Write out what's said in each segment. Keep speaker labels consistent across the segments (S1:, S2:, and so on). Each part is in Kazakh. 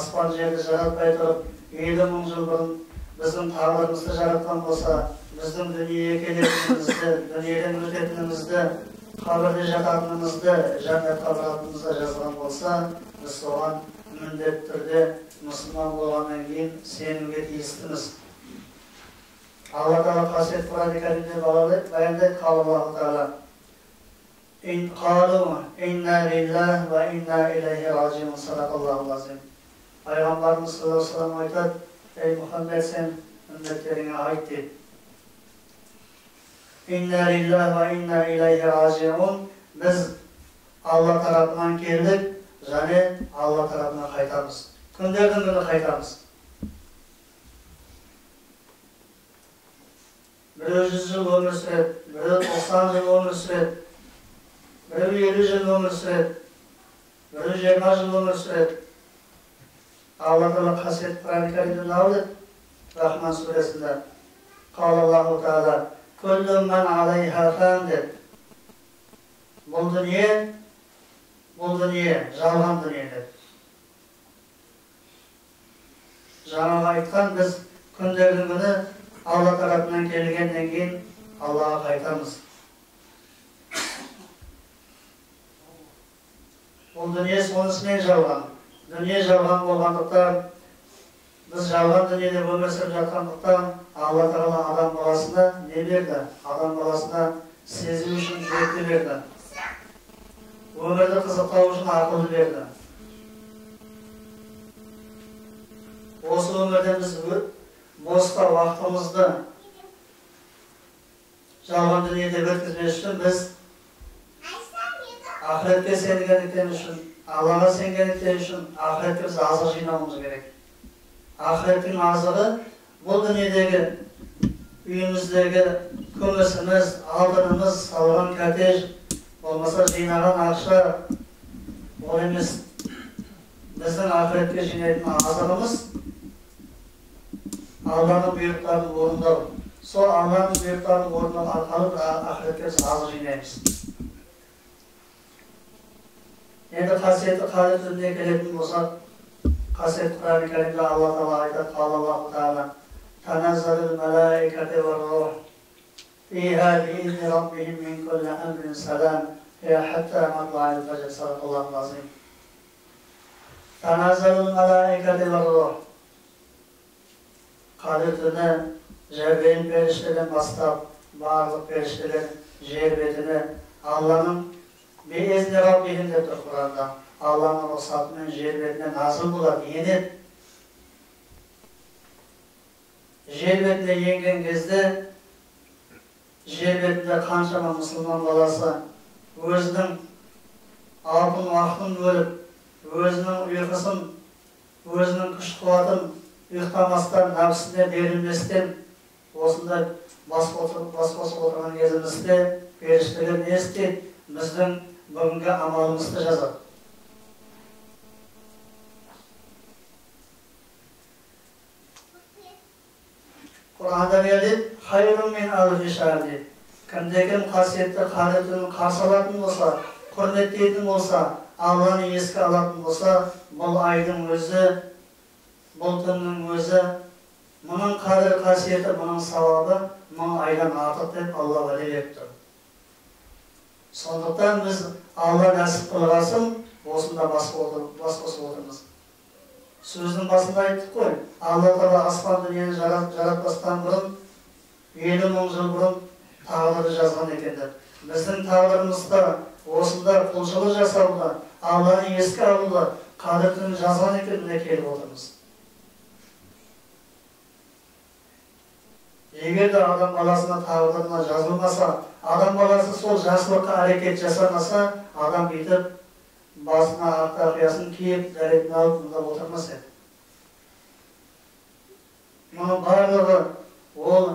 S1: Аспан жерді жаратпай тұрып, 50 000 жыл бұрын біздің тағдырымызды жаратқан болса, біздің дүниеге келетінімізді, дүниеден өтетінімізді, қабірде жататынымызды, жәннатқа баратынымызды жазған болса, біз соған міндетті түрде мұсылман болғаннан кейін сенуге тиістіміз. Алла Тағала қасиетті Құран Кәрімде баяндайды, Аллаху Тағала «Ин қалу инна лиллах ва инна илайхи раджиун», садақаллаху азим. Пайғамбарымыз саллаллаху алейхи вассалам айтады: «Ей Мұхаммед, сен үмметтеріңе айт», дейді. «Инна лиллах ва инна илайхи раджиун». Біз Алла тарапынан келдік және Алла тарапына қайтамыз. Күндердің күні қайтамыз. Біреу 100 жыл өмір сүреді, біреу 90 жыл өмір сүреді, біреу 50 жыл өмір сүреді, біреу 20 жыл өмір сүреді. Алла Тағала қасиетті Құран Кәрімде мынау деді, Рахман сүресінде. Қалаллаху Тағала «Күллу ман алайха фан» деді. Бұл дүние, бұл дүние жалған дүние деді. Жаңағы айтқан, біз күндердің күні Алла тарапынан келгеннен кейін Аллаға қайтамыз. Бұл дүние сонысымен жалған. Дүние жалған болғандықтан, біз жалған дүниеде өмір сүріп жатқандықтан, Алла Тағала адам баласына не берді? Адам баласына сезу үшін жүректі берді. Өмірді қызықтау үшін ақылды берді. Осы өмірде біз босқа уақытымызды жалған дүниеде өткізбес үшін, біз ақыретке сенгендіктен үшін, Аллаға сенгендіктен үшін ақыретке біз азық жинауымыз керек. Ақыреттің азығы бұл дүниедегі үйіміздегі күмісіміз, алтынымыз, салған коттедж, болмаса жинаған ақша ол емес. Біздің ақыретке жинайтын азығымыз Алланың бұйрықтарын орындау. Сол Алланың бұйрықтарын орындау арқылы ақыретке біз азық жинаймыз. Енді қасиетті Қадір түніне келетін болсақ, қасиетті Құран Кәрімде Алла Тағала айтады, Аллаху Тағала «Таназзалул малаикату вар-рух фиха биизни раббихим мин кулли амрин салам хия хатта матла'ил фажр», садақаллаху азим. Таназзалул малаикату вар-рух. Қадір түні Жәбірейіл періштеден бастап барлық періштелер жер бетіне Алланың биизни раббихим деп тұр Құранда. Алланың рұқсатымен жер бетіне назыл болады, енеді. Жер бетіне енген кезде жер бетінде қаншама мұсылман баласы өзінің алтын уақытын бөліп, өзінің ұйқысын, өзінің күш қуатын ұйықтамастан, нәпсісіне берілместен осындай бас қосып отырған кезімізде періштелер не істейді? Біздің бүгінгі амалымызды жазады. Құранда не дейді? «Хайрун мин алфи шахр» дейді. Кімде кім қасиетті Қадір түнін қарсы алатын болса, құрметтейтін болса, Алланы еске алатын болса, бұл айдың өзі, бұл түннің өзі, мұның қадір қасиеті, мұның сауабы 1000 айдан артық деп Алла уәде беріп тұр. Сондықтан біз Алла нәсіп қылғасын осында бас қосып отырмыз. Сөздің басында айттық қой, Алла Тағала аспан дүниені жаратпастан бұрын 50 000 жыл бұрын тағдырды жазған екен деп. Біздің тағдырымызда осында құлшылық жасауды, Алланы еске алуды, Қадір түнін жазған екен, міне келіп отырмыз. Егер де адам баласына тағдырына жазылмаса, адам баласы сол жақсылыққа әрекет жасамаса, адам бүйтіп басына ақ тақиясын киіп, дәретін алып мұнда отырмас еді. Мұның барлығы ол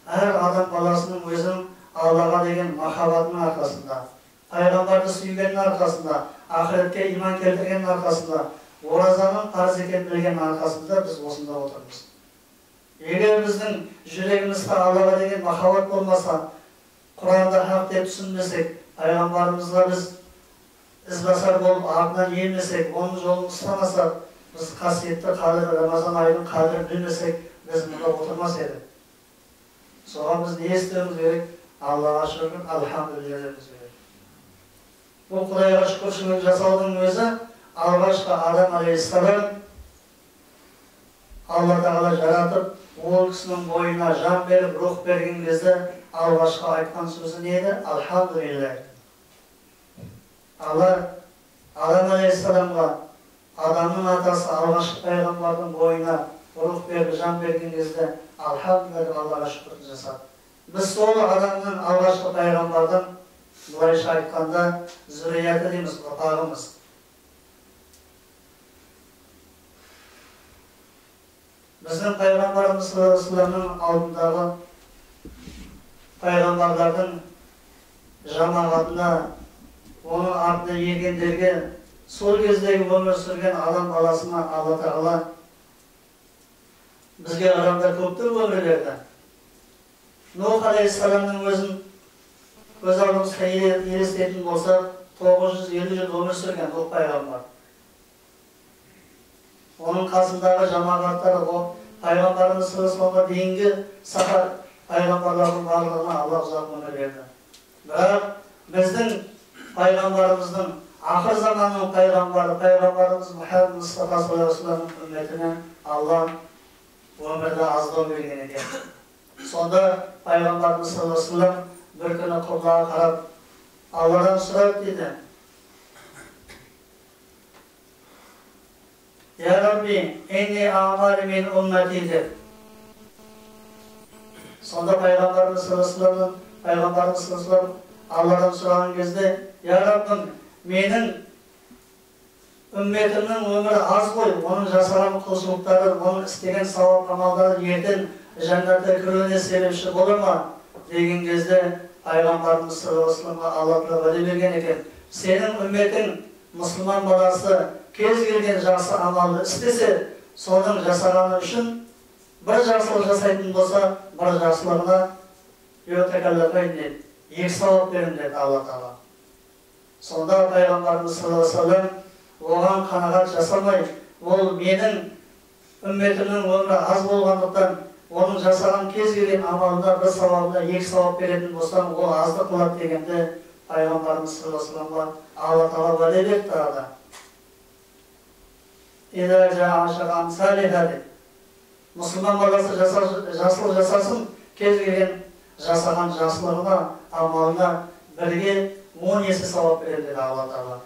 S1: әр адам баласының өзінің Аллаға деген махаббатының арқасында, пайғамбарды сүйгеннің арқасында, ақыретке иман келтіргеннің арқасында, оразаның парыз екенін білгеннің арқасында біз осында отырмыз. Егер біздің жүрегімізде Аллаға деген махаббат болмаса, Құранды хақ деп түсінбесек, пайғамбарымызға біз ізбасар болып артынан ермесек, оның жолын ұстамасақ, Біз қасиетті қадір, Рамазан айының қадірін білмесек, біз мұнда отырмас едік. Соған біз не істеуіміз керек? Аллаға шүкір, алхамдулилля деуіміз керек. Бұл Құдайға шүкіршілік жасаудың өзі алғашқы Адам алейхиссалам Алла Тағала жаратып, ол кісінің бойына жан беріп, рух берген кезде алғашқы айтқан сөзі не еді? Алхамдулилля. Алла Адам алейхиссаламға, адамның атасы алғашқы пайғамбардың бойына рух беріп, жан берген кезде алхамдулилля деп Аллаға шүкірлік жасады. Біз сол адамның, алғашқы пайғамбардың, былайша айтқанда, зүрияты дейміз, ұрпағымыз. Біздің пайғамбарымыз саллаллаху алдындағы пайғамбарлардың жамағатына, оның артына ергендерге, сол кездегі өмір сүрген адам баласына Алла Тағала бізге адамдар көптеп өмір берді. Нух алейхиссаламның өзін көз алдымызға елестетін болсақ, 950 жыл өмір сүрген Нух пайғамбар. Оның қасындағы жамағаттары, пайғамбарымыз саллаллаху алейхи дейінгі сахар пайғамбарлардың барлығына Алла ұзақ өмір берді. Бірақ біздің пайғамбарымыздың, ақыр заманның пайғамбары, пайғамбарымыз Мұхаммед Мұстафа саллаллаху алейхи вассаламның үмметіне Алла өмірді аздау берген екен. Сонда пайғамбарымыз саллаллаху алейхи вассалам бір күні құблаға қарап Алладан сұрады дейді: Я Рабби, энни амали мин уммати деп. Сонда пайғамбарымыз саллаллаху алейхи вассалам Алладан сұраған кезде, Я Раббым, менің үмметімнің өмірі аз ғой, оның жасаған құлшылықтары, оның істеген сауап амалдары ертең жәннатқа кіруіне себепші бола ма деген кезде пайғамбарымыз саллаллаху алейхи вассаламға Алла тағала уәде берген екен: сенің үмметің, мұсылман баласы кез келген жақсы амалды істесе, соның жасағаны үшін бір жақсылық жасайтын болса, бір жақсылығына екі сауап беремін деді Алла Тағала. Сонда пайғамбарымыз саллаллаху алейхи вассалам оған қанағат жасамай, ол менің үмметімнің өмірі аз болғандықтан, оның жасаған кез келген амалына бір сауабына екі сауап беретін болсам, ол аздық қылады дегенде пайғамбарымыз саллаллаху алейхи вассаламға Алла Тағала уәде берді тағы да. Деп. Мұсылман баласы жақсылық жасасын, кез келген жасаған жақсылығына, амалына бірге 10 есе сауап береді деді Алла Тағала.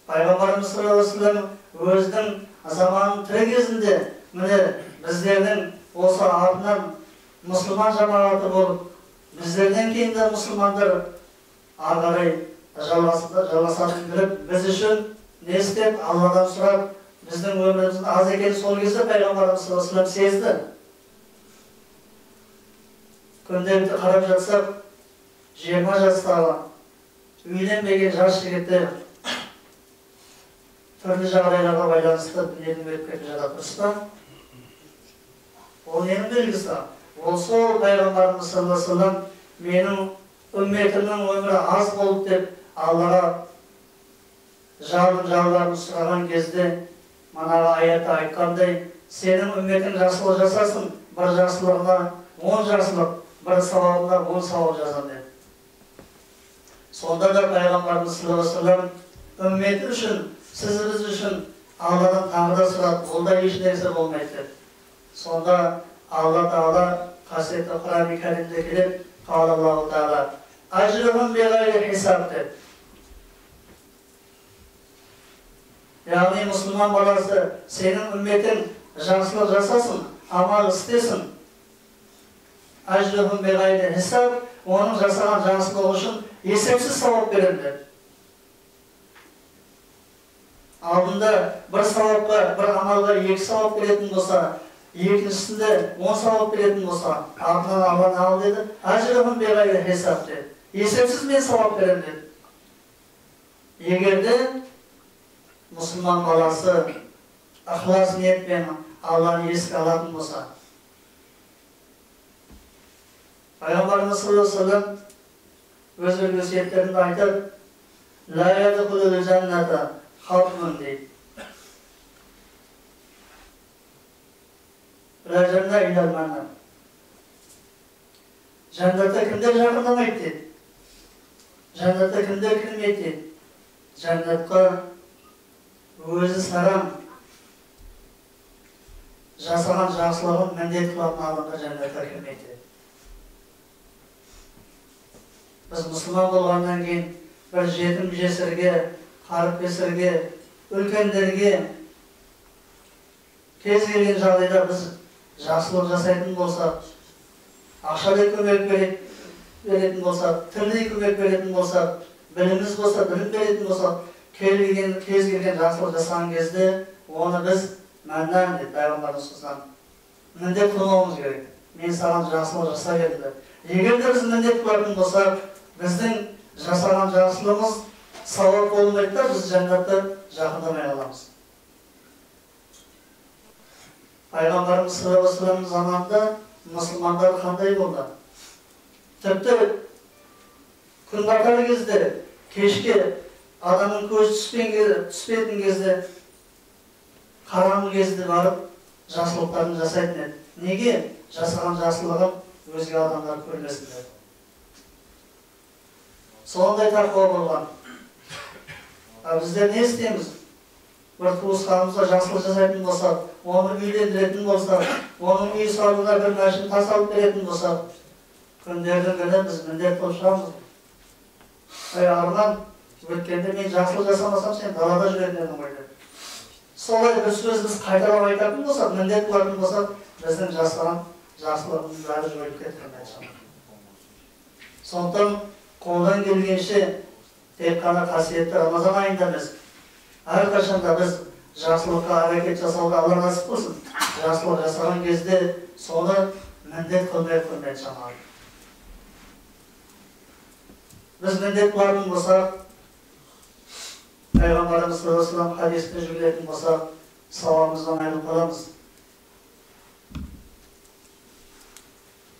S1: Пайғамбарымыз саллаллаху алейхи вассалам өзінің заманының тірі кезінде, міне біздердің осы артынан мұсылман жамағаты болып, біздерден кейін де мұсылмандар ары қарай жалғасатынын біліп, біз үшін не істеп, Алладан сұрап, біздің өміріміздің аз екенін сол кезде пайғамбарымыз саллаллаху алейхи вассалам сезді. Күнделікті қарап жатсақ, 20 жастағы үйленбеген жас жігіттер түрлі жағдайларға байланысты дүниеден өтіп кетіп жатады, дұрыс па? Ол ненің белгісі? Ол сол пайғамбарымыз саллаллаху алейхи вассалам менің үмметімнің өмірі аз болды деп Аллаға жалын-жалбарын сұраған кезде манағы аятта айтқандай, сенің үмметің жақсылық жасасын, бір жақсылығына 10 жақсылық, бір сауабына 10 сауап жазам деді. Сонда да пайғамбарымыз саллаллаху алейхи вассалам үмметі үшін, сіз біз үшін Алладан тағы да сұрады, ол да еш нәрсе болмайды деп. Сонда Алла Тағала қасиетті Құран-и Кәрімде келіп, Аллаху Тағала ажрухум биғайри хисаб деп. Яғни мұсылман баласы, сенің үмметің жақсылық жасасын, амал істесін, ажрухум биғайри хисаб, оның жасаған жақсылығы үшін есепсіз сауап беремін деп. Алдында бір сауапқа, бір амалға 2 сауап беретін болса, екіншісінде 10 сауап беретін болса, артынан Алла ал деді, ажрухум биғайри хисаб деді. Есепсіз мен сауап беремін деді. Егер де мұсылман баласы ықылас ниетпен Алланы еске алатын болса, Пайғамбарымыз саллаллаху алейхи вассалам өз өсиеттерінде айтады, «Ла ядхулул жанната хатмун» дейді. Жәннатта кімдер жақындамайды дейді? Жәннатта кімдер кірмейді дейді? Жәннатқа өзі сараң, жасаған жақсылығын міндет қылатын адамдар жәннатқа кірмейді дейді. Біз мұсылман болғаннан кейін бір жетім жесірге, қарып кесірге, үлкендерге кез келген жағдайда біз жақсылық жасайтын болсақ, ақшалай көмек беретін болсақ, тілдей көмек беретін болсақ, біліміміз болса, білім беретін болсақ, кез келген жақсылық жасаған кезде оны біз мәннан деп пайғамбарымыз міндет қылмауымыз керек. Мен саған жақсылық жасап едім деп. Егер де біз міндет қылатын болсақ, біздің жасаған жақсылығымыз сауап болмайды да, біз жәннатты жақындамай қаламыз. Пайғамбарымыз саллаллаху алейхи вассаламның заманында мұсылмандар қандай болды? Тіпті күн батар кезде, кешке адамның көзі түспейтін кезде, қараңғы кезде барып жақсылықтарын жасайтын еді. Неге? Жасаған жақсылығын өзге адамдар көрмесін деп. Сондай тақуа болған. А біздер не істейміз? Бір туысқанымызға жақсылық жасайтын болсақ, оны үйлендіретін болсақ, оның үй салуына бір машина тас алып беретін болсақ, күндердің күні біз міндет болып шығамыз. Ай, Арман, өткенде мен жақсылық жасамасам, сен далада жүретін едің ғой деп. Солай бір сөз біз қайталап айтатын болсақ, міндет қылатын болсақ, біздің жасаған жақсылығымыз бәрі жойылып кеткен. Сондықтан қолдан келгенше тек қана қасиетті Рамазан айында емес, әрқашанда біз жақсылыққа әрекет жасауға Алла нәсіп қылсын. Жақсылық жасаған кезде соны міндет қылмай құрмет жамағат. Біз міндет қылатын болсақ, Пайғамбарымыз саллаллаху алейхи вассалам хадисіне жүгінетін болсақ, сауабымыздан айырылып қаламыз.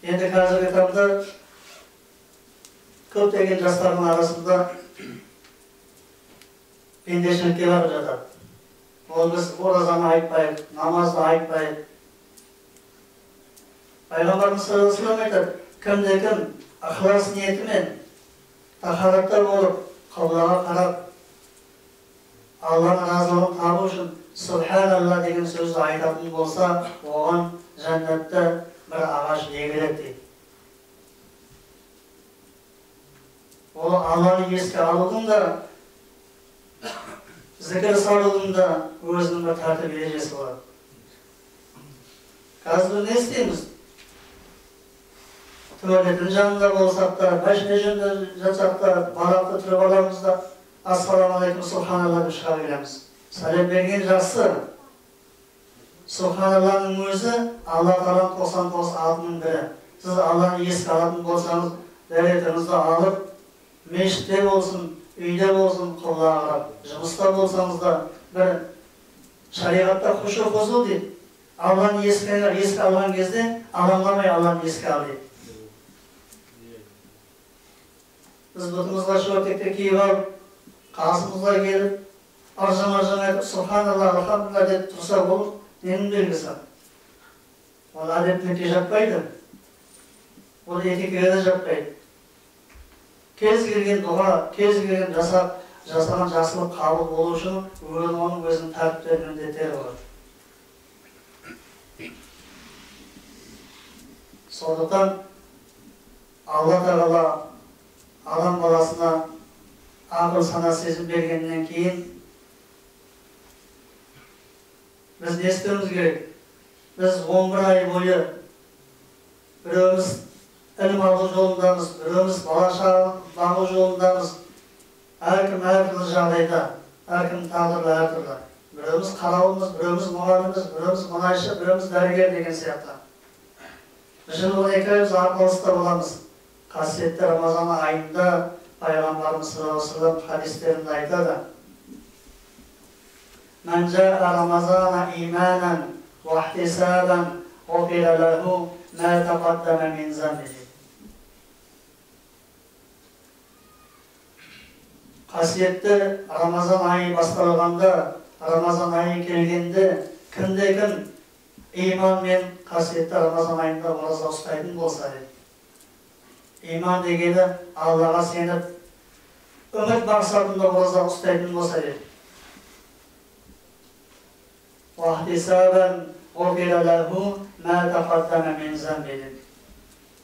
S1: Енді қазіргі таңда көптеген жастардың арасында пендешілікке барып жатады. Ол біз оразаны айтпайық, намазды айтпайық. Пайғамбарымыз саллаллаху алейхи вассалам айтады, кімде кім ықылас ниетімен тахаратта болып, қыблаға қарап, Алланың разылығын табу үшін субханалла деген сөзді айтатын болса, оған жәннатта бір ағаш егіледі дейді. Ол Алланы еске алудың да, зікір салудың да өзінің бір тәртіп ережесі болады. Қазір не істейміз? Туалеттің жанында болсақ та, машина жөнінде жатсақ та, балақты түріп аламыз да, ассалаумағалейкум, субханалла деп шыға береміз. Сәлем берген жақсы. Субханалланың өзі Алла тағаланың 99 атының бірі. Сіз Алланы еске алатын болсаңыз, дәретіңізді алып, мешітте болсын, үйде болсын, қыблаға қарап, жұмыста болсаңыз да, бір шариғатта хушу хузу дейді. Алланы еске алған кезде алаңдамай Алланы еске ал дейді. Біз бұтымызға шортекті киіп алып, қасымызға келіп, ыржың-ыржың айтып, субханалла, алхамдулилла деп тұрса, ол ненің белгісі? Ол әдептілікке жатпайды. Ол этикаға да жатпайды. Кез келген дұға, кез келген жасаған жақсылық қабыл болу үшін оның өзінің тәртіптері, міндеттері болады. Сондықтан Алла тағала адам баласына ақыл сана сезім бергеннен кейін біз не істеуіміз керек? Біз 11 ай бойы біреуміз ілім алу жолындамыз, біреуміз бала шаға бағу жолындамыз. Әркім әртүрлі жағдайда, әркім тағдыры әртүрлі. Біреуміз қарауылмыз, біреуміз мұғаліміз, біреуміз мұнайшы, біреуміз дәрігер деген сияқты. Жыл 12 ай біз арпалыста боламыз. Қасиетті Рамазан айында Пайғамбарымыз саллаллаху алейхи вассалам хадистерінде айтады: Мән жаа Рамазана иманан уа ихтисабан ғуфира лаху ма тақаддама мин замбихи. Қасиетті Рамазан айы басталғанда, Рамазан айы келгенде кімде кім Иманмен қасиетті Рамазан айында ораза ұстайтын болса дейді. Иман дегені Аллаға сеніп, үміт мақсатында ораза ұстайтын болса дейді.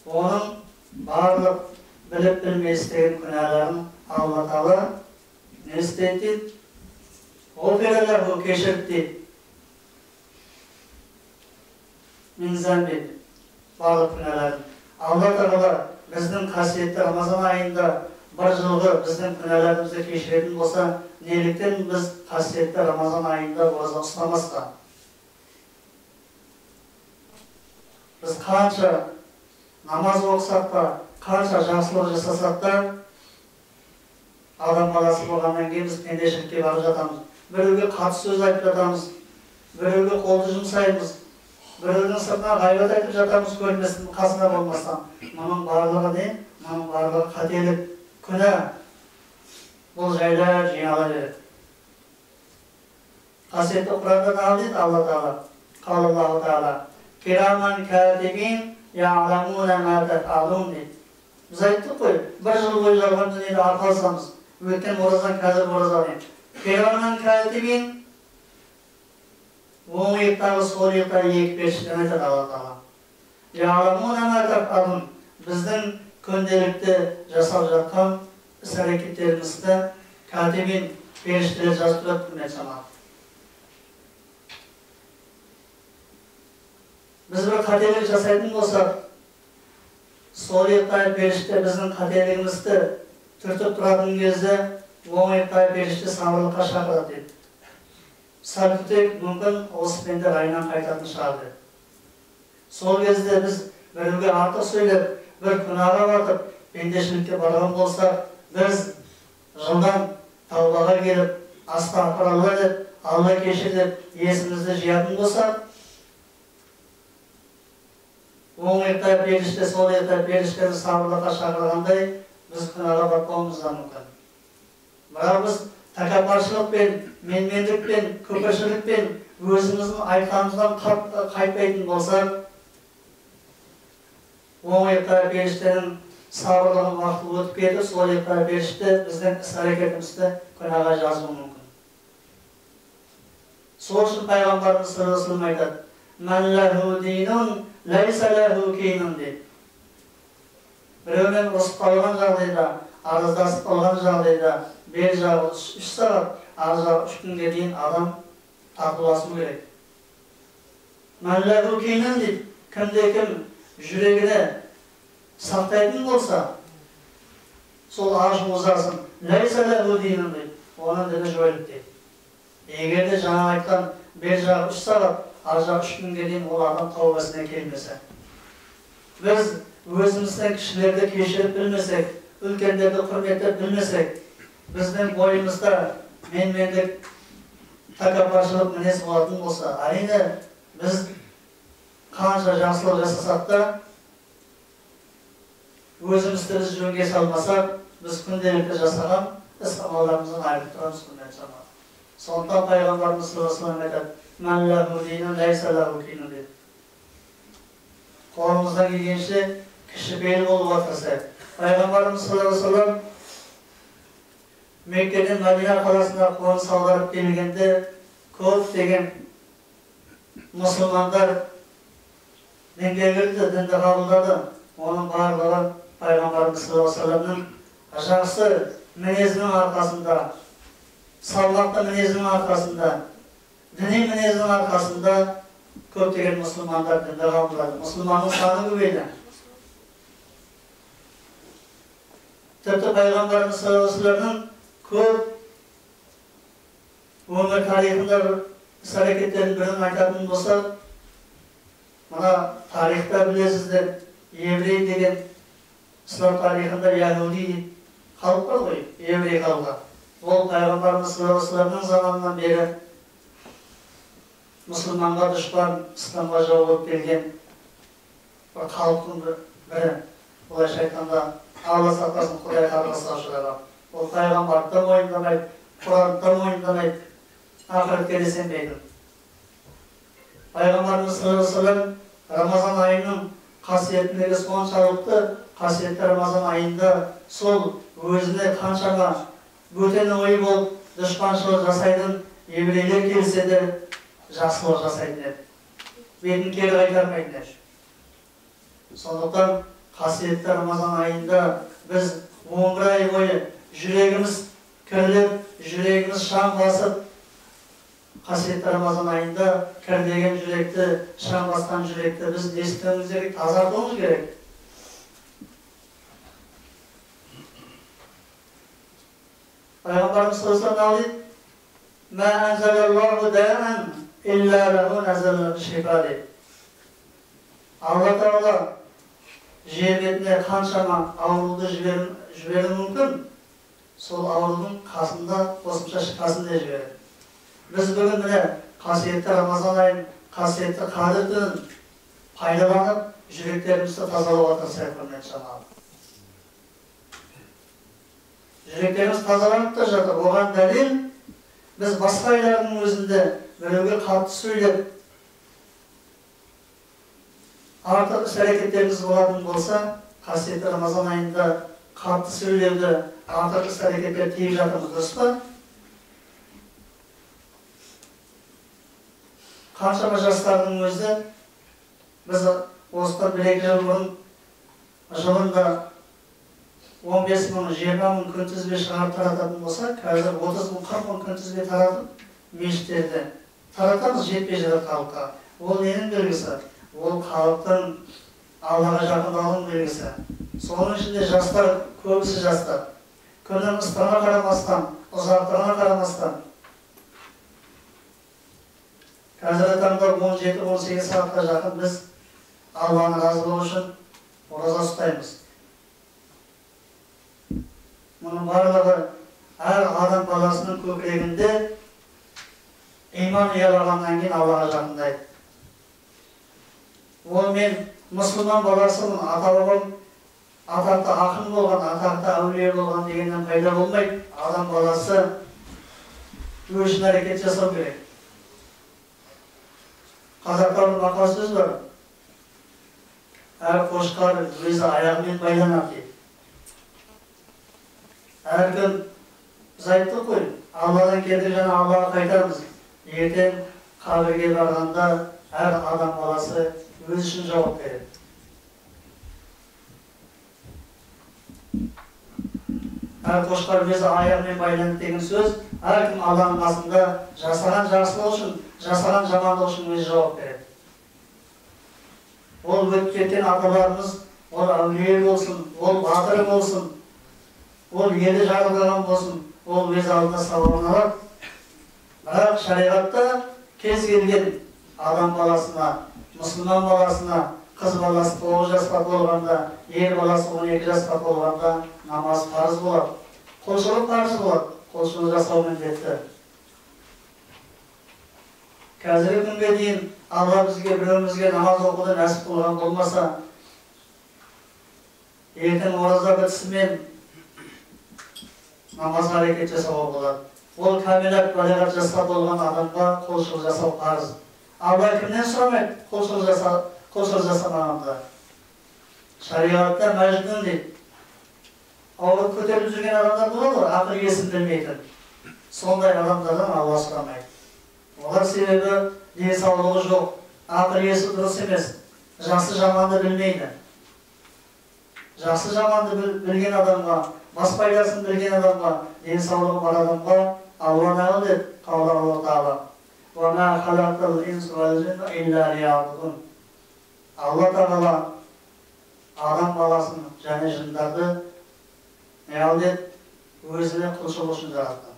S1: Оның барлық біліп білмей істеген күнәларын Алла Тағала не істеді дейді? Кешірді дейді. Барлық күнәларын. Алла Тағала біздің қасиетті Рамазан айында бір жылғы біздің күнәларымызды кешіретін болса, неліктен біз қасиетті Рамазан айында ораза ұстамасқа? Біз қанша намаз оқысақ та, қанша жақсылық жасасақ та, адам баласы болғаннан кейін біз пендешілікке барып жатамыз. Біреуге қатты сөз айтып жатамыз, біреуге қолды жұмсаймыз, біреудің сыртынан ғайбат айтып жатамыз, көрместен, қасында болмастан. Мұның барлығы не? Мұның барлығы қателік, күнә. Бұл жайлап жинала береді. Қасиетті Құранда не дейді Алла Тағала? Қалаллаху тағала кираман катибин я'ламуна ма таф'алун дейді. Біз айттық қой, бір жыл бойы жалған дүниеде арпалысамыз. Өткен оразадан қазір ораза дейді. Кираман катибин, оң иықтағы сол иықтағы екі періштені айтады Алла Тағала. Я'ламуна ма таф'алун, біздің күнделікті жасап жатқан іс-әрекеттерімізді катибин періштелер жазып тұрады құрметті жамағат. Біз бір қателік жасайтын болсақ, сол иықтағы періште біздің қателігімізді түртіп тұратын кезде оң иықтағы періште сабырлыққа шақырады дейді. Сәл күтейік, мүмкін осы пенде райынан қайтатын шығар деді. Сол кезде біз біреуге артық сөйлеп, бір күнәға батып, пендешілікке барған болсақ, біз жылдам таубаға келіп, астағфиралла деп, Алла кешір деп есімізді жиятын болсақ, оң иықтағы періште сол иықтағы періштені сабырлыққа шақырғандай біз күнәға батпауымыз да мүмкін. Бірақ біз тәкаппаршылықпен, менмендікпен, күпіршілікпен өзіміздің айтқанымыздан қайтпайтын болсақ, оң иықтағы періштенің сабырлығын уақыты өтіп кетіп, сол иықтағы періште біздің іс-әрекетімізді күнәға жазуы мүмкін. Сол үшін пайғамбарымыз саллаллаху алейхи вассалам айтады: «Мән ләху динун, ләйсә ләху кинун» дейді. Біреумен ұрысып қалған жағдайда, араздасып қалған жағдайда бер жағы 3 сағат, ар жағы 3 күнге дейін адам татуласу керек. Мән ләху кинун дейді. Кімде кім жүрегіне сақтайтын болса, сол ашу ызасын ләйсә ләху динун дейді, оның діні жойылды дейді. Егер де жаңа айтқан бер жағы 3 сағат, ар жағы 3 күнге дейін ол адам тәубасына келмесе. Біз өзімізден кішілерді кешіріп білмесек, үлкендерді құрметтеп білмесек, біздің бойымызда менмендік, тәкаппаршылық мінез болатын болса, әрине біз қанша жақсылық жасасақ та, өзімізді біз жөнге салмасақ, біз күнделікті жасаған іс амалдарымыздан айырылып тұрамыз құрметті жамағат. Сондықтан пайғамбарымыз саллаллаху алейхи вассалам айтады: «Мән ләху динун, ләйсә ләху кинун» дейді. Қолымыздан келгенше кішіпейіл болуға тырысайық. Пайғамбарымыз саллаллаху алейхи вассалам Меккеден Мәдина қаласына қоныс аударып келгенде көптеген мұсылмандар дінге кірді, дінді қабылдады. Оның барлығы пайғамбарымыз саллаллаху алейхи вассаламның жақсы мінезінің арқасында, салмақты мінезінің арқасында, діни мінезінің арқасында көптеген мұсылмандар дінді қабылдады. Мұсылманның саны көбейді. Тіпті пайғамбарымыз саллаллаху алейхи вассаламның көп өмір тарихында бір іс-әрекеттердің бірін айтатын болсақ, мына тарихта білесіздер, еврей деген ислам тарихында яһуди халық бар ғой, еврей халқы. Ол пайғамбарымыз саллаллаху алейхи вассаламның заманынан бері мұсылманға дұшпан, исламға жау болып келген бір халықтың бірі. Былайша айтқанда, Алла сақтасын, Құдай қарғысқа ұшыраған. Ол пайғамбарды да мойындамайды, Құранды да мойындамайды, ақыретке де сенбейді. Пайғамбарымыз саллаллаху алейхи уассалам Рамазан айының қасиеттілігі соншалықты, қасиетті Рамазан айында сол өзіне қаншама бөтен ой болып дұшпаншылық жасайтын еврейлер келсе де жақсылық жасайтын еді, бетін кері қайтармайтын еді. Сондықтан қасиетті Рамазан айында біз 11 ай бойы жүрегіміз кірлеп, жүрегіміз шаң басып, қасиетті Рамазан айында кірлеген жүректі, шаң басқан жүректі біз не істеуіміз керек? Тазартуымыз керек. Пайғамбарымыз саллаллаху алейхи вассалам «Мә анзалаллаху даан илля лаху назала шифа» дейді. Алла тағала жер бетіне қаншама ауруды жіберуі мүмкін, сол аурудың қасында қосымша шипасын да жібереді. Біз бүгін міне қасиетті Рамазан айын, қасиетті Қадір түнін пайдаланып, жүректерімізді тазалауға тырысайық, құрметті жамағат. Жүректеріміз тазаланып та жатыр. Оған дәлел, біз басқа айлардың өзінде біреуге қатты сөйлеп, артық іс әрекеттеріміз болатын болса, қасиетті Рамазан айында қатты сөйлеуді, артық іс әрекеттер тиіп жатырмыз, дұрыс па? Қаншама жастардың өзі, біз осыдан 1-2 жыл бұрын жылында 15 мың, 20 мың күнтізбе шығарып тарататын болса, қазір 30 мың, 40 мың күнтізбе таратып, мешіттерде таратамыз, жетпей жатыр халыққа. Ол ненің белгісі? Ол халықтың Аллаға жақындауының белгісі. Соның ішінде жастар, көбісі жастар. Күннің ыстығына қарамастан, ұзақтығына қарамастан, қазіргі таңда 17-18 сағатқа жақын біз Алланың разылығы үшін ораза ұстаймыз. Мұның барлығы әр адам баласының көкірегінде иман ұялағаннан кейін Аллаға жақындайды. Ол мен мұсылман баласымын, ата-бабам атақты ақын болған, атақты әулие болған дегеннен пайда болмайды. Адам баласы өз үшін әрекет жасау керек. Қазақта бір мақал сөз бар. Әр қошқар өзі аяғымен байланады дейді. Әркім, біз айттық қой, Алладан келдік және Аллаға қайтамыз. Ертең қабірге барғанда әр адам баласы өз үшін жауап береді. Әр қошқар өзі аяғымен байланады деген сөз, әркім Алланың қасында жасаған жақсылық үшін, жасаған жамандық үшін өзі жауап береді. Ол өтіп кеткен аталарымыз, ол әулие болсын, ол батыр болсын, ол елді жарылқаған болсын, ол өз алдына сауабын алады. Бірақ шариғатта кез келген адам баласына, мұсылман баласына, қыз баласы 9 жасқа толғанда, ер баласы 12 жасқа толғанда намаз парыз болады. Құлшылық парыз болады, құлшылық жасау міндетті. Қазіргі күнге дейін Алла бізге, біреумізге намаз оқуды нәсіп қылған болмаса, ертең ораза бітісімен намазға әрекет жасауға болады. Ол кәмелет балиғат жасқа толған адамға құлшылық жасау парыз. Алла кімнен сұрамайды құлшылық жасамағанда? Шариғатта мәжнүн дейді. Ауырып көтеріліп жүрген адамдар болады ғой, ақыл есін білмейтін. Сондай адамдардан Алла сұрамайды. Олар себебі денсаулығы жоқ, ақыл есі дұрыс емес, жақсы жаманды білмейді. Жақсы жаманды білген адамға, бас пайдасын білген адамға, денсаулығы бар адамға Алла нағыл деді, қаулы Алла тағала. Алла тағала адам баласын және жындарды неғыл деді, өзіне құлшылық үшін жаратты.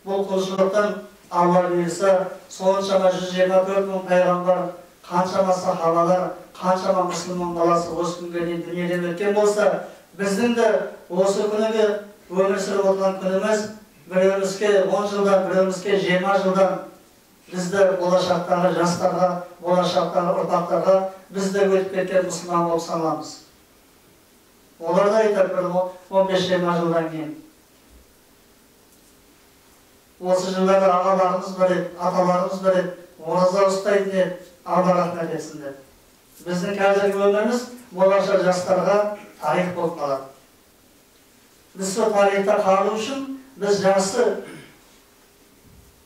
S1: Бұл құлшылықтың Алла бұйырса, соншама 124 мың пайғамбар, қаншама сахабалар, қаншама мұсылман баласы осы күнге дейін дүниеден өткен болса, біздің де осы күнігі өмір сүріп отырған күніміз біреумізге 10 жылдан, біреумізге 20 жылдан бізді болашақтағы жастарға, болашақтағы ұрпақтарға бізді өтіп кеткен мұсылман болып саналамыз. Олар да айтады бір 15-20 жылдан кейін. Осы жылдары ағаларымыз бар еді, аталарымыз бар еді, ораза ұстайтын еді, Алла рахмет етсін деп. Біздің қазіргі өміріміз болашақ жастарға тарих болып қалады. Біз сол тарихта қалу үшін біз жақсы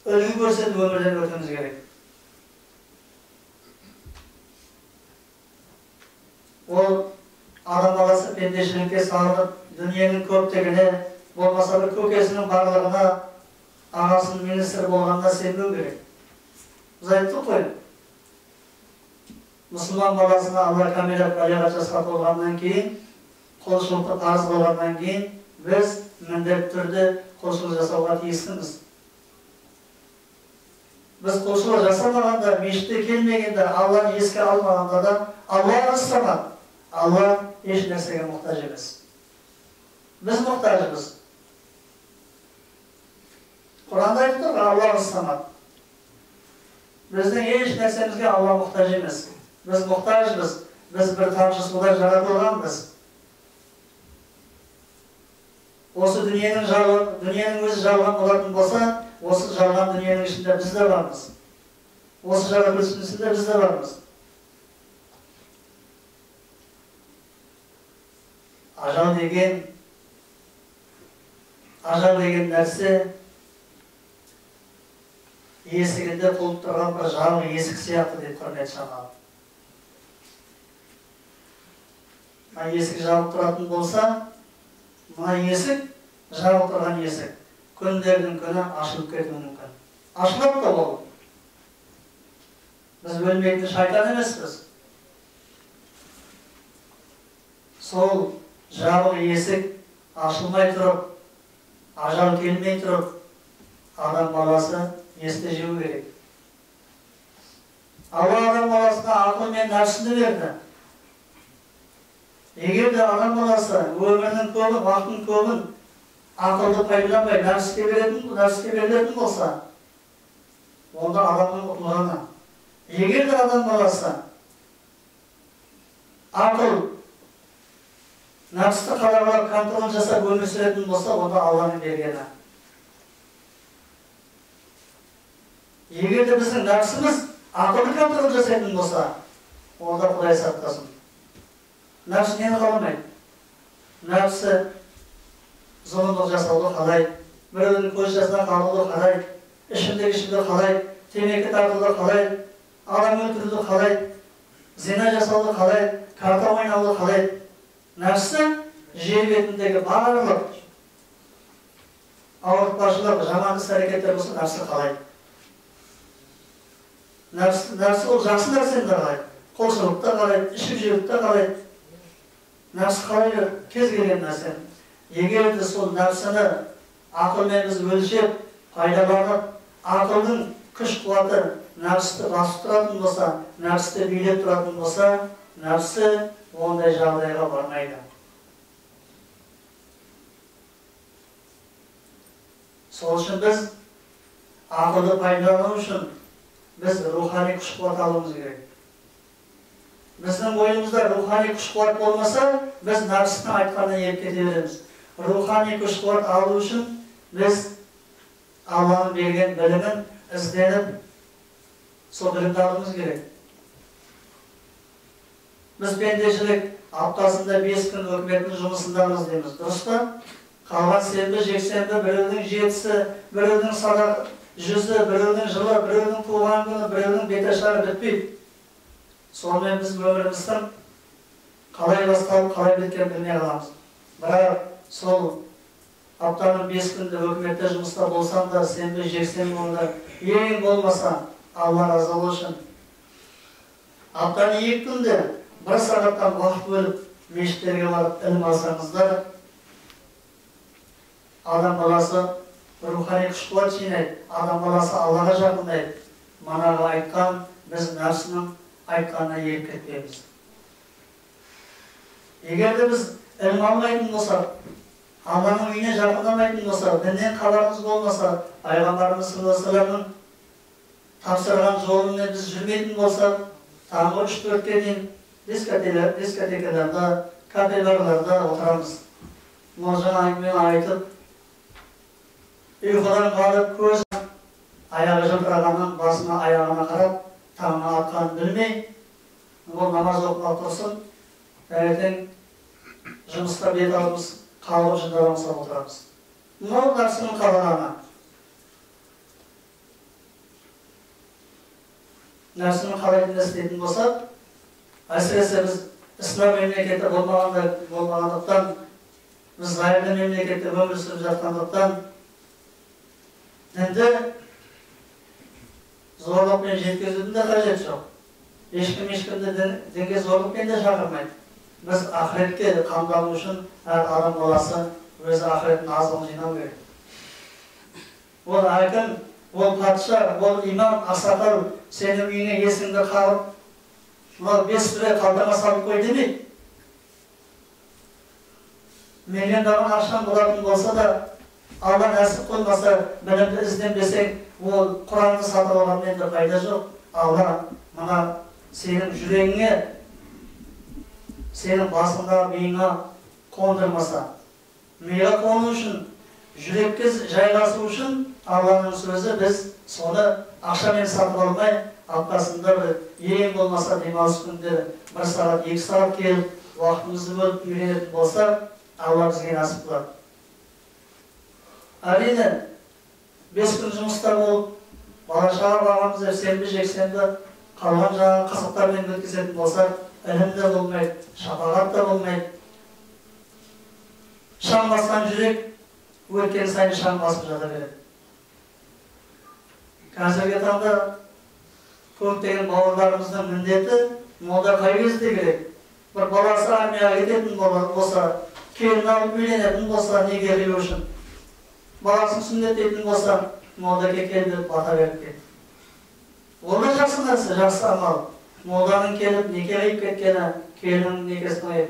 S1: үлгі көрсетіп өмірден өтуіміз керек. Ол адам баласы пендешілікке салынып, дүниенің көптігіне, болмаса бір көкесінің барлығына, ағасының министр болғанына сенбеу керек. Біз айттық қой, мұсылман баласына Алла кәмелет балиғат жасқа толғаннан кейін, құлшылықты парыз болғаннан кейін, біз міндетті түрде құлшылық жасауға тиістіміз. Біз құлшылық жасамағанда, мешітке келмегенде, Алланы еске алмағанда да Алла ырысамады. Алла еш нәрсеге мұқтаж емес. Біз мұқтажбыз. Құранда айтып тұр, Алла ырысамады. Біздің еш нәрсемізге Алла мұқтаж емес. Біз мұқтажбыз. Біз бір тамшы судан жаратылғанбыз. Осы дүниенің өзі жалған болатын болса, осы жалған дүниенің ішінде біз де бармыз. Осы жаратылыстың ішінде біз де бармыз. Ажал деген нәрсе есігінде құлып тұрған бір жабық есік сияқты деп құрметті жамағат. Мына есік жабық тұратын болса, мына есік жабық тұрған есік күндердің күні ашылып кетуі мүмкін. Ашылады да ол. Біз өлмейтін шайтан емеспіз. Сол жабық есік ашылмай тұрып, ажал келмей тұрып, адам баласы есті жеу керек. Алла адам баласына ақыл мен нәпсіні берді. Егер де адам баласы өмірінің көбін, уақытының көбін ақылды пайдаланбай нәпсіге беретін болса, онда адамның ұтылғаны. Егер де адам баласы ақыл нәпсіні қадағалап, контроль жасап өмір сүретін болса, онда Алланың бергені. Егер де біздің нәпсіміз ақылды контроль жасайтын болса, онда Құдай сақтасын. Нәпсі нені қаламайды? Нәпсі зұлымдық жасауды қалайды, біреудің көз жасына қалуды қалайды, ішімдік ішуді қалайды, темекі тартуды қалайды, адам өлтіруді қалайды, зина жасауды қалайды, карта ойнауды қалайды. Нәпсі жер бетіндегі барлық ауыртпашылық, жаман іс әрекеттер болса, нәпсі қалайды. Нәпсі ол жақсы нәрсені де қалайды, құлшылықты қалайды, ішіп жеуді де қалайды. Нәпсі қалай береді кез келген нәрсені. Егер де сол нәпсіні ақылмен біз өлшеп, пайдаланып, ақылдың күш қуаты нәпсіні басып тұратын болса, нәпсіні билеп тұратын болса, нәпсі ондай жағдайға бармайды. Сол үшін біз ақылды пайдалану үшін біз рухани күш қуат алуымыз керек. Біздің бойымызда рухани күш қуат болмаса, біз нәпсінің айтқанына еріп кете береміз. Рухани күш қуат алу үшін біз Алланың берген білімін ізденіп, сол білімді алуымыз керек. Біз пендешілік аптасында 5 күн өкіметтің жұмысындамыз дейміз, дұрыс па? Қалған сенбі, жексенбі, біреудің жетісі, біреудің садақ жүзі, біреудің жылы, біреудің туған күні, біреудің беташары бітпейді. Сонымен біз өміріміздің қалай басталып, қалай біткенін білмей қаламыз. Бірақ сол аптаның 5 күнде өкіметте жұмыста болсам да, сенбі, жексенбі күні ең болмаса Алла разы болу үшін аптаның 2 күнде 1 сағаттан уақыт бөліп мешіттерге барып ілім алсаңыздар, адам баласы рухани күш қуат жинайды, адам баласы Аллаға жақындайды. Манағы айтқан біз нәпсінің айтқанына еріп кетпейміз. Егер де біз ілім алмайтын болсақ, Алланың үйіне жақындамайтын болсақ, діннен хабарымыз болмаса, пайғамбарымыз саллаллаху алейхи уассаламның тапсырған жолымен біз жүрмейтін болсақ, таңғы 3-4-ке дейін дискотекаларда, кафеларда отырамыз. Мына жаңа әңгімені айтып, Ұйқыдан қалып, көз аяғы жылтырағаннан басына аяғына қарап, таңына атқанын білмей, ол намаз оқымай тұрсын, таңертең жұмыста бет аузымыз қалғып жындаламыз отырамыз. Мынау нәпсінің қалағаны. Нәпсінің қалайтынын істейтін болсақ, әсіресе біз ислам мемлекеті болмағандықтан, біз зайырлы мемлекетте өмір сүріп жатқандықтан, дінді зорлықпен жеткізудің де қажеті жоқ. Ешкім ешкімді дінге зорлықпен де шақырмайды. Біз ақыретке қамдану үшін әр адам баласы өзі ақыреттің азығын жинау керек. Ол әкім, ол патша, ол имам, ақсақал сенің үйіңе есіңді қағып, мынау 5 сүре қалтаңа салып қой демейді. Миллиондаған ақшаң болатын болса да, Алла нәсіп қоймаса, білімді ізденбесең, ол Құранды сатып алғанмен де пайда жоқ. Алла мына сенің жүрегіңе, сенің басыңда миыңа қондырмаса, миға қону үшін, жүрекке жайғасу үшін Алланың сөзі, біз соны ақшамен сатып алмай, аптасында бір ең болмаса демалыс күндері 1 сағат, 2 сағат келіп, уақытымызды бөліп үйренетін болса, Алла бізге нәсіп қылады. Әрине, 5 күн жұмыста болып, бала шаға бағамыз деп сенбі, жексенбі қалған жаңағы қызықтармен өткізетін болсақ, ілім де болмайды, шапағат та болмайды. Шаң басқан жүрек өткен сайын шаң басып жата береді. Қазіргі таңда көптеген бауырларымыздың міндеті молда қай кезде керек? Бір баласы армияға кететін болса, келін алып үйленетін болса, неге қию үшін? Баласын сүннеттейтін болса, молдаға келіп бата беріп кетті. Ол да жақсы нәрсе, жақсы амал. Молданың келіп неке қиып кеткені, келіннің некесін қиып,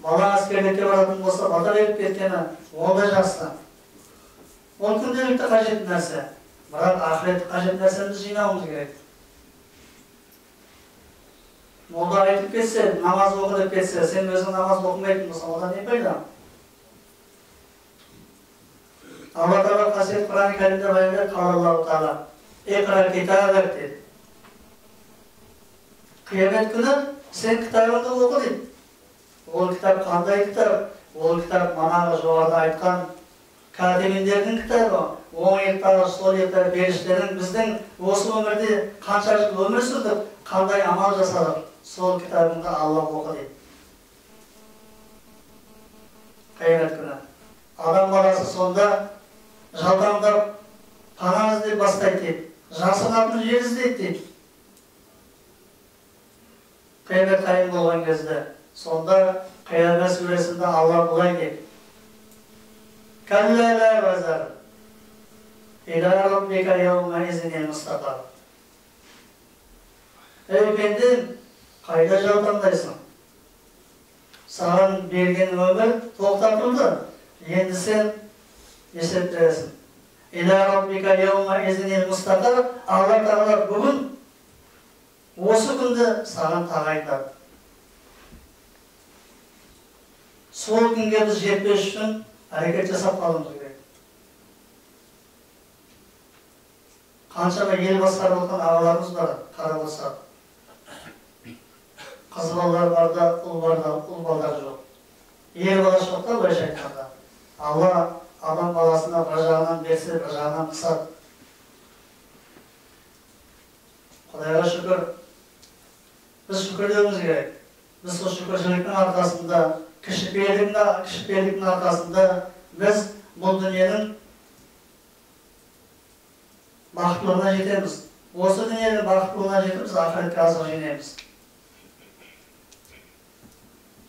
S1: бала әскерлікке баратын болса, бата беріп кеткені, ол да жақсы. Ол күнделікті қажет нәрсе. Бірақ ақыретті қажет нәрсені біз жинауымыз керек. Молда айтып кетсе, намаз оқы деп кетсе, сен өзің намаз оқымайтын болсаң, одан не пайда? Алла Тағала қасиетті Құран Кәрімде баяндайды, Аллаху Тағала «Иқра китабак» дейді. Қиямет күні сен кітабыңды оқы дейді. Ол кітап қандай кітап? Ол кітап манағы жоғарыда айтқан кәтибиндердің кітабы. Оң иықтағы, сол иықтағы періштенің біздің осы өмірде қанша жыл өмір сүрдік, қандай амал жасадық, сол кітабыңды Алла оқы дейді. Қиямет күні адам баласы сонда жалтаңдап пана іздеп бастайды дейді, жасырынатын жер іздейді дейді. Қиямет қайым болған кезде сонда Қиямет сүресінде Алла былай дейді: «Кәллә лә вазар, илә раббика яумаизинил мустақар». Ей пендем, қайда жалтаңдайсың? Саған берген өмір тоқтатылды. Енді сен есеп бересің. Илә раббика яумаизинил мустақар. Алла Тағала бүгін осы күнді саған тағайындады. Сол күнге біз жетпес үшін әрекет жасап қалуымыз керек. Қаншама ел басқарып отырған ағаларымыз бар, қарап отырсақ. Қыз балалар бар да, ұл бар да, ұл балдар жоқ. Ер бала жоқ та, былайша айтқанда. Алла адам баласына бір жағынан берсе, бір жағынан қысады. Құдайға шүкір. Біз шүкірлеуіміз керек. Біз сол шүкіршіліктің арқасында, кішіпейілдіктің арқасында біз бұл дүниенің бақыттылығына жетеміз. Осы дүниенің бақыттылығына жетіп, біз ақыретке азық жинаймыз.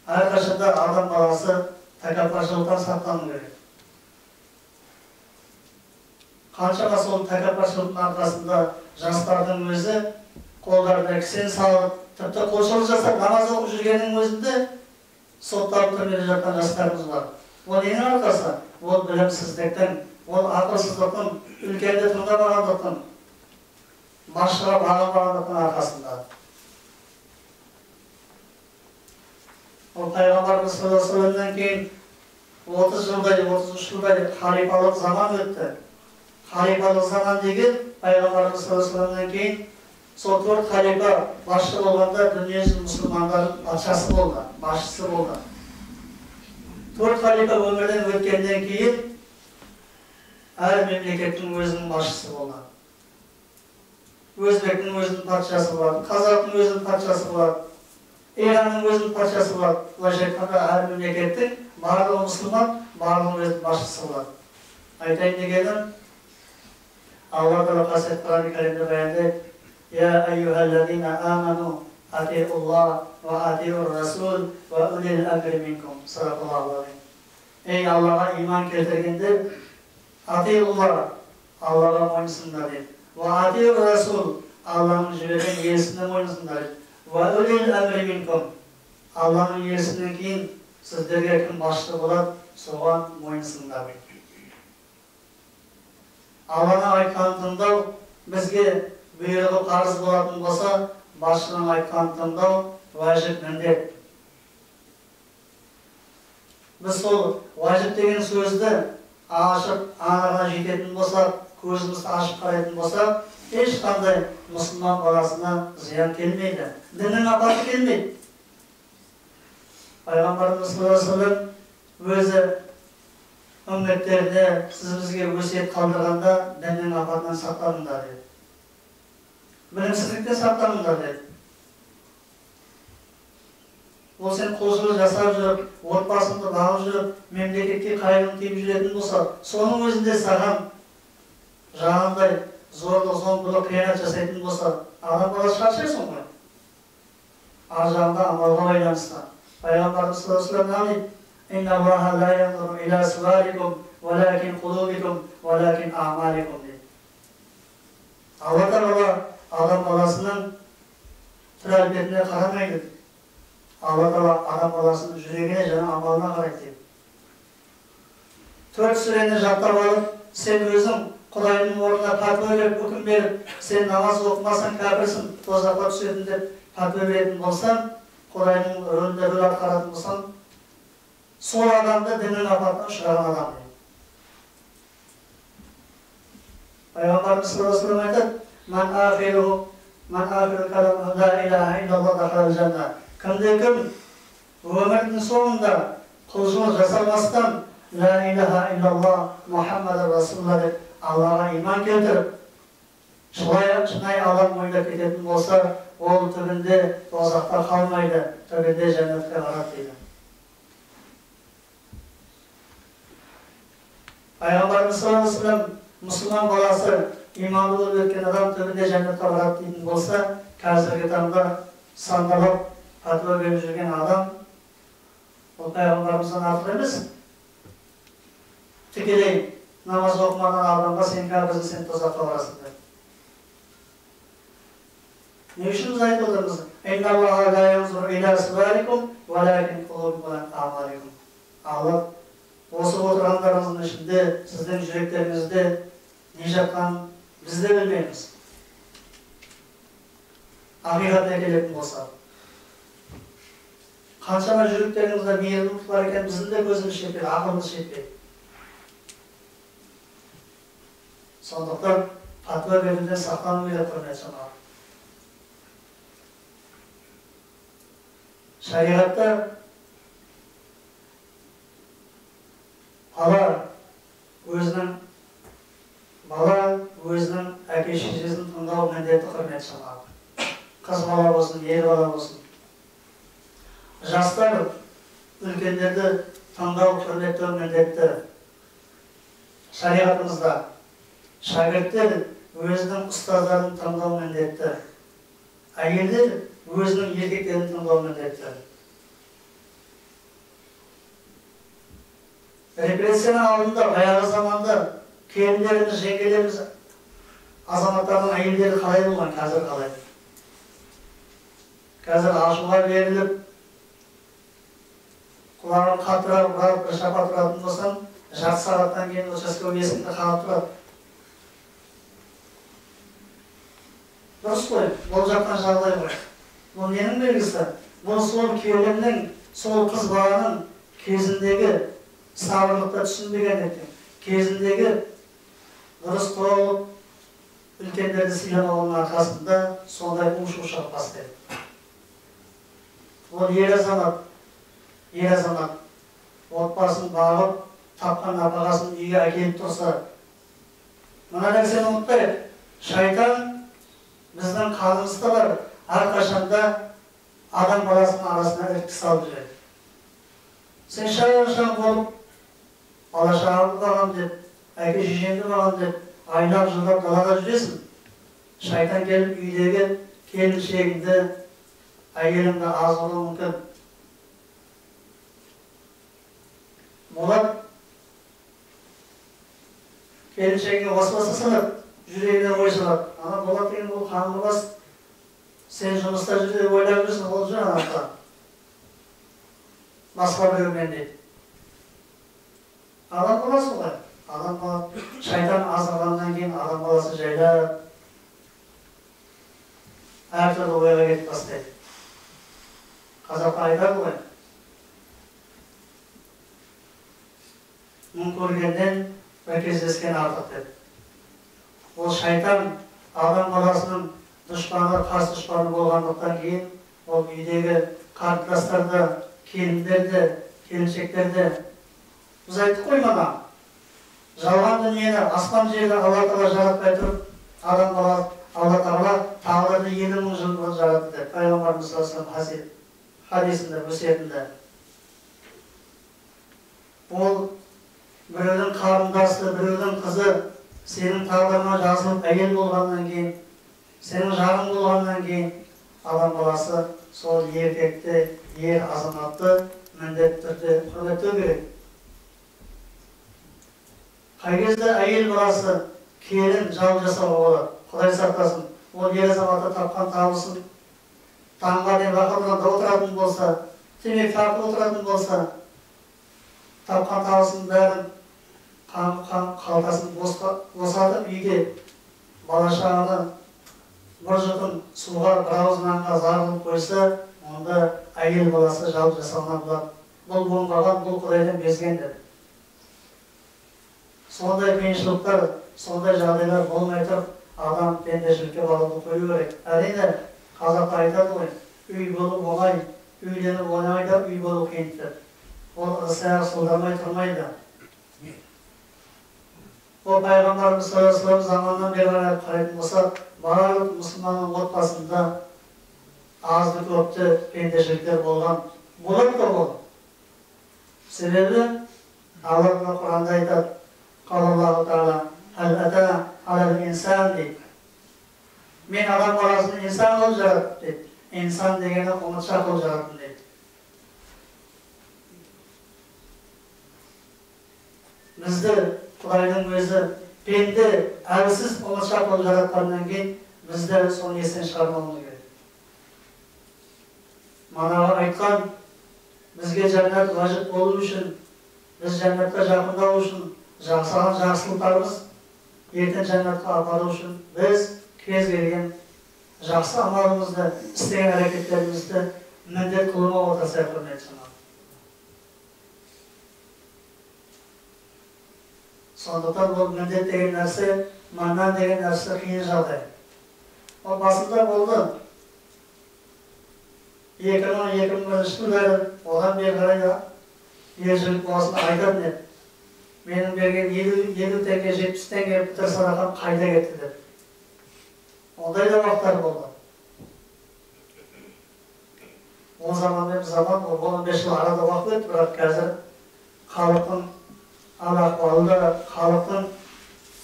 S1: Әрқашанда адам баласы тәкаппаршылықтан сақтану керек. Қаншама сол тәкаппаршылықтың арқасында жастардың өзі қолдарына кісен салып, тіпті құлшылық жасап, намаз оқып жүргеннің өзінде сотталып түрмеде жатқан жастарымыз бар. Ол ненің арқасы? Ол білімсіздіктің, ол ақылсыздықтың, үлкенді тыңдамағандықтың, басшыға бағынбағандықтың арқасында. Ол пайғамбарымыз саллаллаху алейхи вассаламнан кейін 30 жылдай, 33 жылдай халифалық заман өтті. Халифалық заман деген Пайғамбарымыз саллаллаху алейхи вассаламнан кейін сол 4 халифа басшы болғанда дүниежүзі мұсылмандарының патшасы болды, басшысы болды. 4 халифа өмірден өткеннен кейін әр мемлекеттің өзінің басшысы болды. Өзбектің өзінің патшасы болады, қазақтың өзінің патшасы болады, Иранның өзінің патшасы болады. Былайша айтқанда, әр мемлекеттің барлығы мұсылман, барлығының өзінің басшысы болады. Айтайын дегенім, Алла тағала қасиетті Құран Кәрімде баяндайды: «Я айюхаллазина аману атиуллах ва атиур расул ва улил амри минкум». Садақаллаху алейхи. Ей Аллаға иман келтіргендер, атиуллах, Аллаға мойынсыңдар дейді. Ва атиур расул, Алланың жіберген елшісіне мойынсыңдар дейді. Ва улил амри минкум, Алланың елшісінен кейін сіздерге кім басшы болады, соған мойынсыңдар дейді. Алланың айтқанын тыңдау бізге бұйрығы қарыз болатын болса, басшының айтқанын тыңдау уәжіп міндет. Біз сол уәжіп деген сөзді ашып, анығына жететін болсақ, көзімізді ашып қарайтын болсақ, ешқандай мұсылман баласына зиян келмейді, діннің апаты келмейді. Пайғамбарымыз саллаллаху алейхи вассалам өзі үмметтеріне сіз бізге өсиет қалдырғанда діннің апатынан сақтаныңдар деді, білімсіздіктен сақтаныңдар деді. Ол сен құлшылық жасап жүріп, отбасыңды бағып жүріп, мемлекетке қайырым тиіп жүретін болса, соның өзінде саған жаңағындай зорлық, зомбылық, қиянат жасайтын болса, адам баласы шаршайсың ғой. Ар жағында амалға байланысты. Пайғамбарымыз саллаллаху алейхи вассалам дейді: «Инналлаха ла янзуру иля суарикум, валакин кулубикум, валакин аъмаликум» дейді. Алла тағала адам баласының түр әлпетіне қарамайды. Алла тағала адам баласының жүрегіне және амалына қарайды дейді. 4 сүрені жаттап алып, сен өзің Құдайдың орнына пәтуа беріп, үкім беріп, сен намаз оқымасаң кәпірсің, тозаққа түсетін деп пәтуа беретін болсаң, Құдайдың рөлінде рөл атқаратын болсаң, сол адамды діннің апатына ұшыраған адам дейді. Пайғамбарымыз саллаллаху алейхи вассалам айтады: «Ман ахиру каламу ла илаха иллаллах дахалал жанна». Кімде кім өмірдің соңында құлшылық жасамастан ла илаха иллаллах Мухаммаду расулуллах деп Аллаға иман келтіріп, шынайы Алланы мойындап кететін болса, ол түбінде тозақта қалмайды, түбінде жәннатқа барады дейді. Пайғамбарымыз саллаллаху алейхи вассалам мұсылман баласы иманды болып өткен адам түбінде жәннатқа барады дейтін болса, қазіргі таңда сандалап пәтуа беріп жүрген адам ол пайғамбарымыздан артық емес. Тікелей намаз оқымаған адамға сен кәпірсің, сен тозаққа барасың деп. Не үшін біз айтып отырмыз? Инналлаха ла янзуру иля суарикум, валакин кулубикум ва аъмаликум. Алла осы отырғандарыңыздың ішінде сіздің жүректеріңізде не жатқанын біз де білмейміз. Ақиқатына келетін болса, қаншама жүректеріңізде мейірімділік бар екен, біздің де көзіміз жетпейді, ақылымыз жетпейді. Сондықтан пәтуа беруден сақтану керек, құрметті жамағат. Шариғатта бала өзінің әке шешесін тыңдау міндетті, құрметті жамағат. Қыз бала болсын, ер бала болсын. Жастар үлкендерді тыңдау, құрметтеу міндетті. Шариғатымызда шәкірттер өзінің ұстаздарын тыңдау міндетті. Әйелдер өзінің еркектерін тыңдау міндетті. Репрессияның алдында, баяғы заманда келіндеріміз, жеңгелеріміз, азаматтардың әйелдері қалай болған, қазір қалай? Қазір ашуға беріліп, құлағын қаттырақ ұрап, бір шапат ұратын болсаң, жарты сағаттан кейін участковый есігіңді қағып тұрады. Дұрыс қой, болып жатқан жағдай ғой. Бұл ненің белгісі? Бұл сол келіннің, сол қыз баланың кезіндегі Сабырлықты түсінбегендіктен, кезіндегі дұрыс толып үлкендерді сыйламауының арқасында сондай у-шу шығып бастайды. Ол ер азамат, ер азамат отбасын бағып, тапқан нәпақасын үйге әкеліп тұрса, мына нәрсені ұмытпайық, шайтан біздің қанымызда бар, әрқашанда адам баласының арасына іріткі салып жүреді. Сен шаң болып, бала шағамды бағам деп, әке шешемді бағам деп, айлап жылдап далада жүресің. Шайтан келіп үйдегі келіншегіңді, әйеліңді азғыруы мүмкін. Болат келіншегіңе уасуаса салады, жүрегіне ой салады. Ана Болат деген ол қаңғыбас, сен жұмыста жүр деп ойлап жүрсің, ол жүр ана басқа біреумен дейді. Адам баласы ғой. Адам баласы, шайтан азғырғаннан кейін адам баласы жайлап әртүрлі ойға кетіп бастайды. Қазақта айтады ғой, мың көргеннен бір кездескен артық деп. Ол шайтан адам баласының дұшпаны, қас дұшпаны болғандықтан кейін ол үйдегі қарындастарды, келіндерді, келіншектерді, біз айттық қой мана, жалған дүниені, аспан жерді Алла Тағала жаратпай тұрып, адам баласы Алла Тағала тағдырды 50 000 жыл бұрын жаратты деп пайғамбарымыз саллаллаху алейхи вассалам хадисінде, өсиетінде. Ол біреудің қарындасы, біреудің қызы сенің тағдырыңа жазылып әйел болғаннан кейін, сенің жарың болғаннан кейін адам баласы сол еркекті, ер азаматты міндетті түрде құрметтеу керек. Қай кезде әйел баласы келін жау жасауға болады, Құдай сақтасын, ол ер азаматы тапқан табысын таңға дейін рақымданда отыратын болса, темекі тартып отыратын болса, тапқан табысын бәрін қалтасын босатып үйге бала шағаны бір жұтым суға, бір ауыз нанға зар қылып қойса, онда әйел баласы жау жасауына болады. Бұл оңбаған, бұл Құдайдан безген деп. Сондай қиыншылықтар, сондай жағдайлар болмай тұрып, адам пендешілікке балауды қою керек. Әрине, қазақта айтады ғой, үй болу оңай, үйлену оңай да, үй болу қиын деп. Ол ыдыс-аяқ сылдырмай тұрмайды. Ол пайғамбарымыз саллаллаху алейхи вассалам заманынан бері қарай қарайтын болсақ, барлық мұсылманның отбасында азды көпті пендешіліктер болған. Болады да ол. Себебі Алла Тағала Құранда айтады, Қалаллаху тағала, «Хал ата алал инсан» дейді. Мен адам баласын инсан қылып жараттым дейді. Инсан дегені ұмытшақ қылып жараттым дейді. Бізді Құдайдың өзі пенде әлсіз ұмытшақ қылып жаратқаннан кейін бізді соны естен шығармауымыз керек. Манағы айтқан, бізге жәннат уәжіп болу үшін, біз жәннатқа жақындау үшін, жасаған жақсылықтарымыз ертең жәннатқа апару үшін біз кез келген жақсы амалымызды, істеген әрекеттерімізді міндет қылмауға тырысайық, құрметті жамағат. Сондықтан бұл міндет деген нәрсе, маннан деген нәрсе қиын жағдай. Ол басында болды. 2000-2001 жылдары одан бері қарай да ержілік болсын айтатын еді. Менің берген 50 теңге, 70 теңге пітір садақам қайда кетті деп. Ондай да уақыттар болды. Ол заманмен заман, ол 15 жыл арада уақыт өтті, бірақ қазір халықтың ал-ахуалы да, халықтың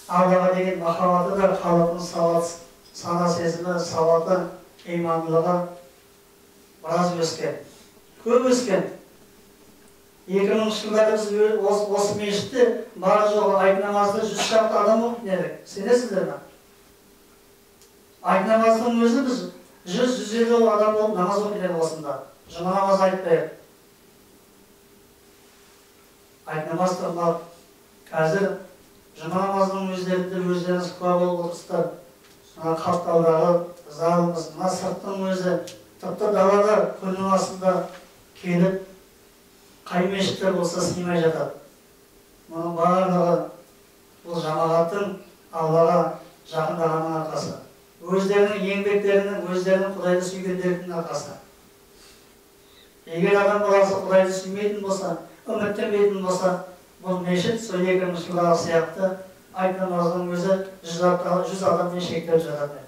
S1: Аллаға деген махаббаты да, халықтың сана сезімі, сауаты, имандылығы біраз өскен. Көп өскен. 2000 жылдары біз осы мешітте бар жоғы айт намазды 100 шақты адам оқитын едік. Сенесіздер ме? Айт намаздың өзі біз 100-150 адам болып намаз оқитын едік осында. Жұма намазы айтпайық. Айт намаз тұрмақ. Қазір жұма намазының өздерінде өздеріңіз куә болып отырсыздар. Мына қапталдағы залымыз, мына сырттың өзі, тіпті далада күннің астында келіп қай мешіттер болса сыймай жатады. Мұның барлығы бұл жамағаттың Аллаға жақындағанның арқасы. Өздерінің еңбектерінің, өздерінің Құдайды сүйгендерінің арқасы. Егер адам баласы Құдайды сүймейтін болса, үміттенбейтін болса, бұл мешіт сол 2000 жылдағы сияқты айт намазының өзі 100 адаммен шектеліп жатады.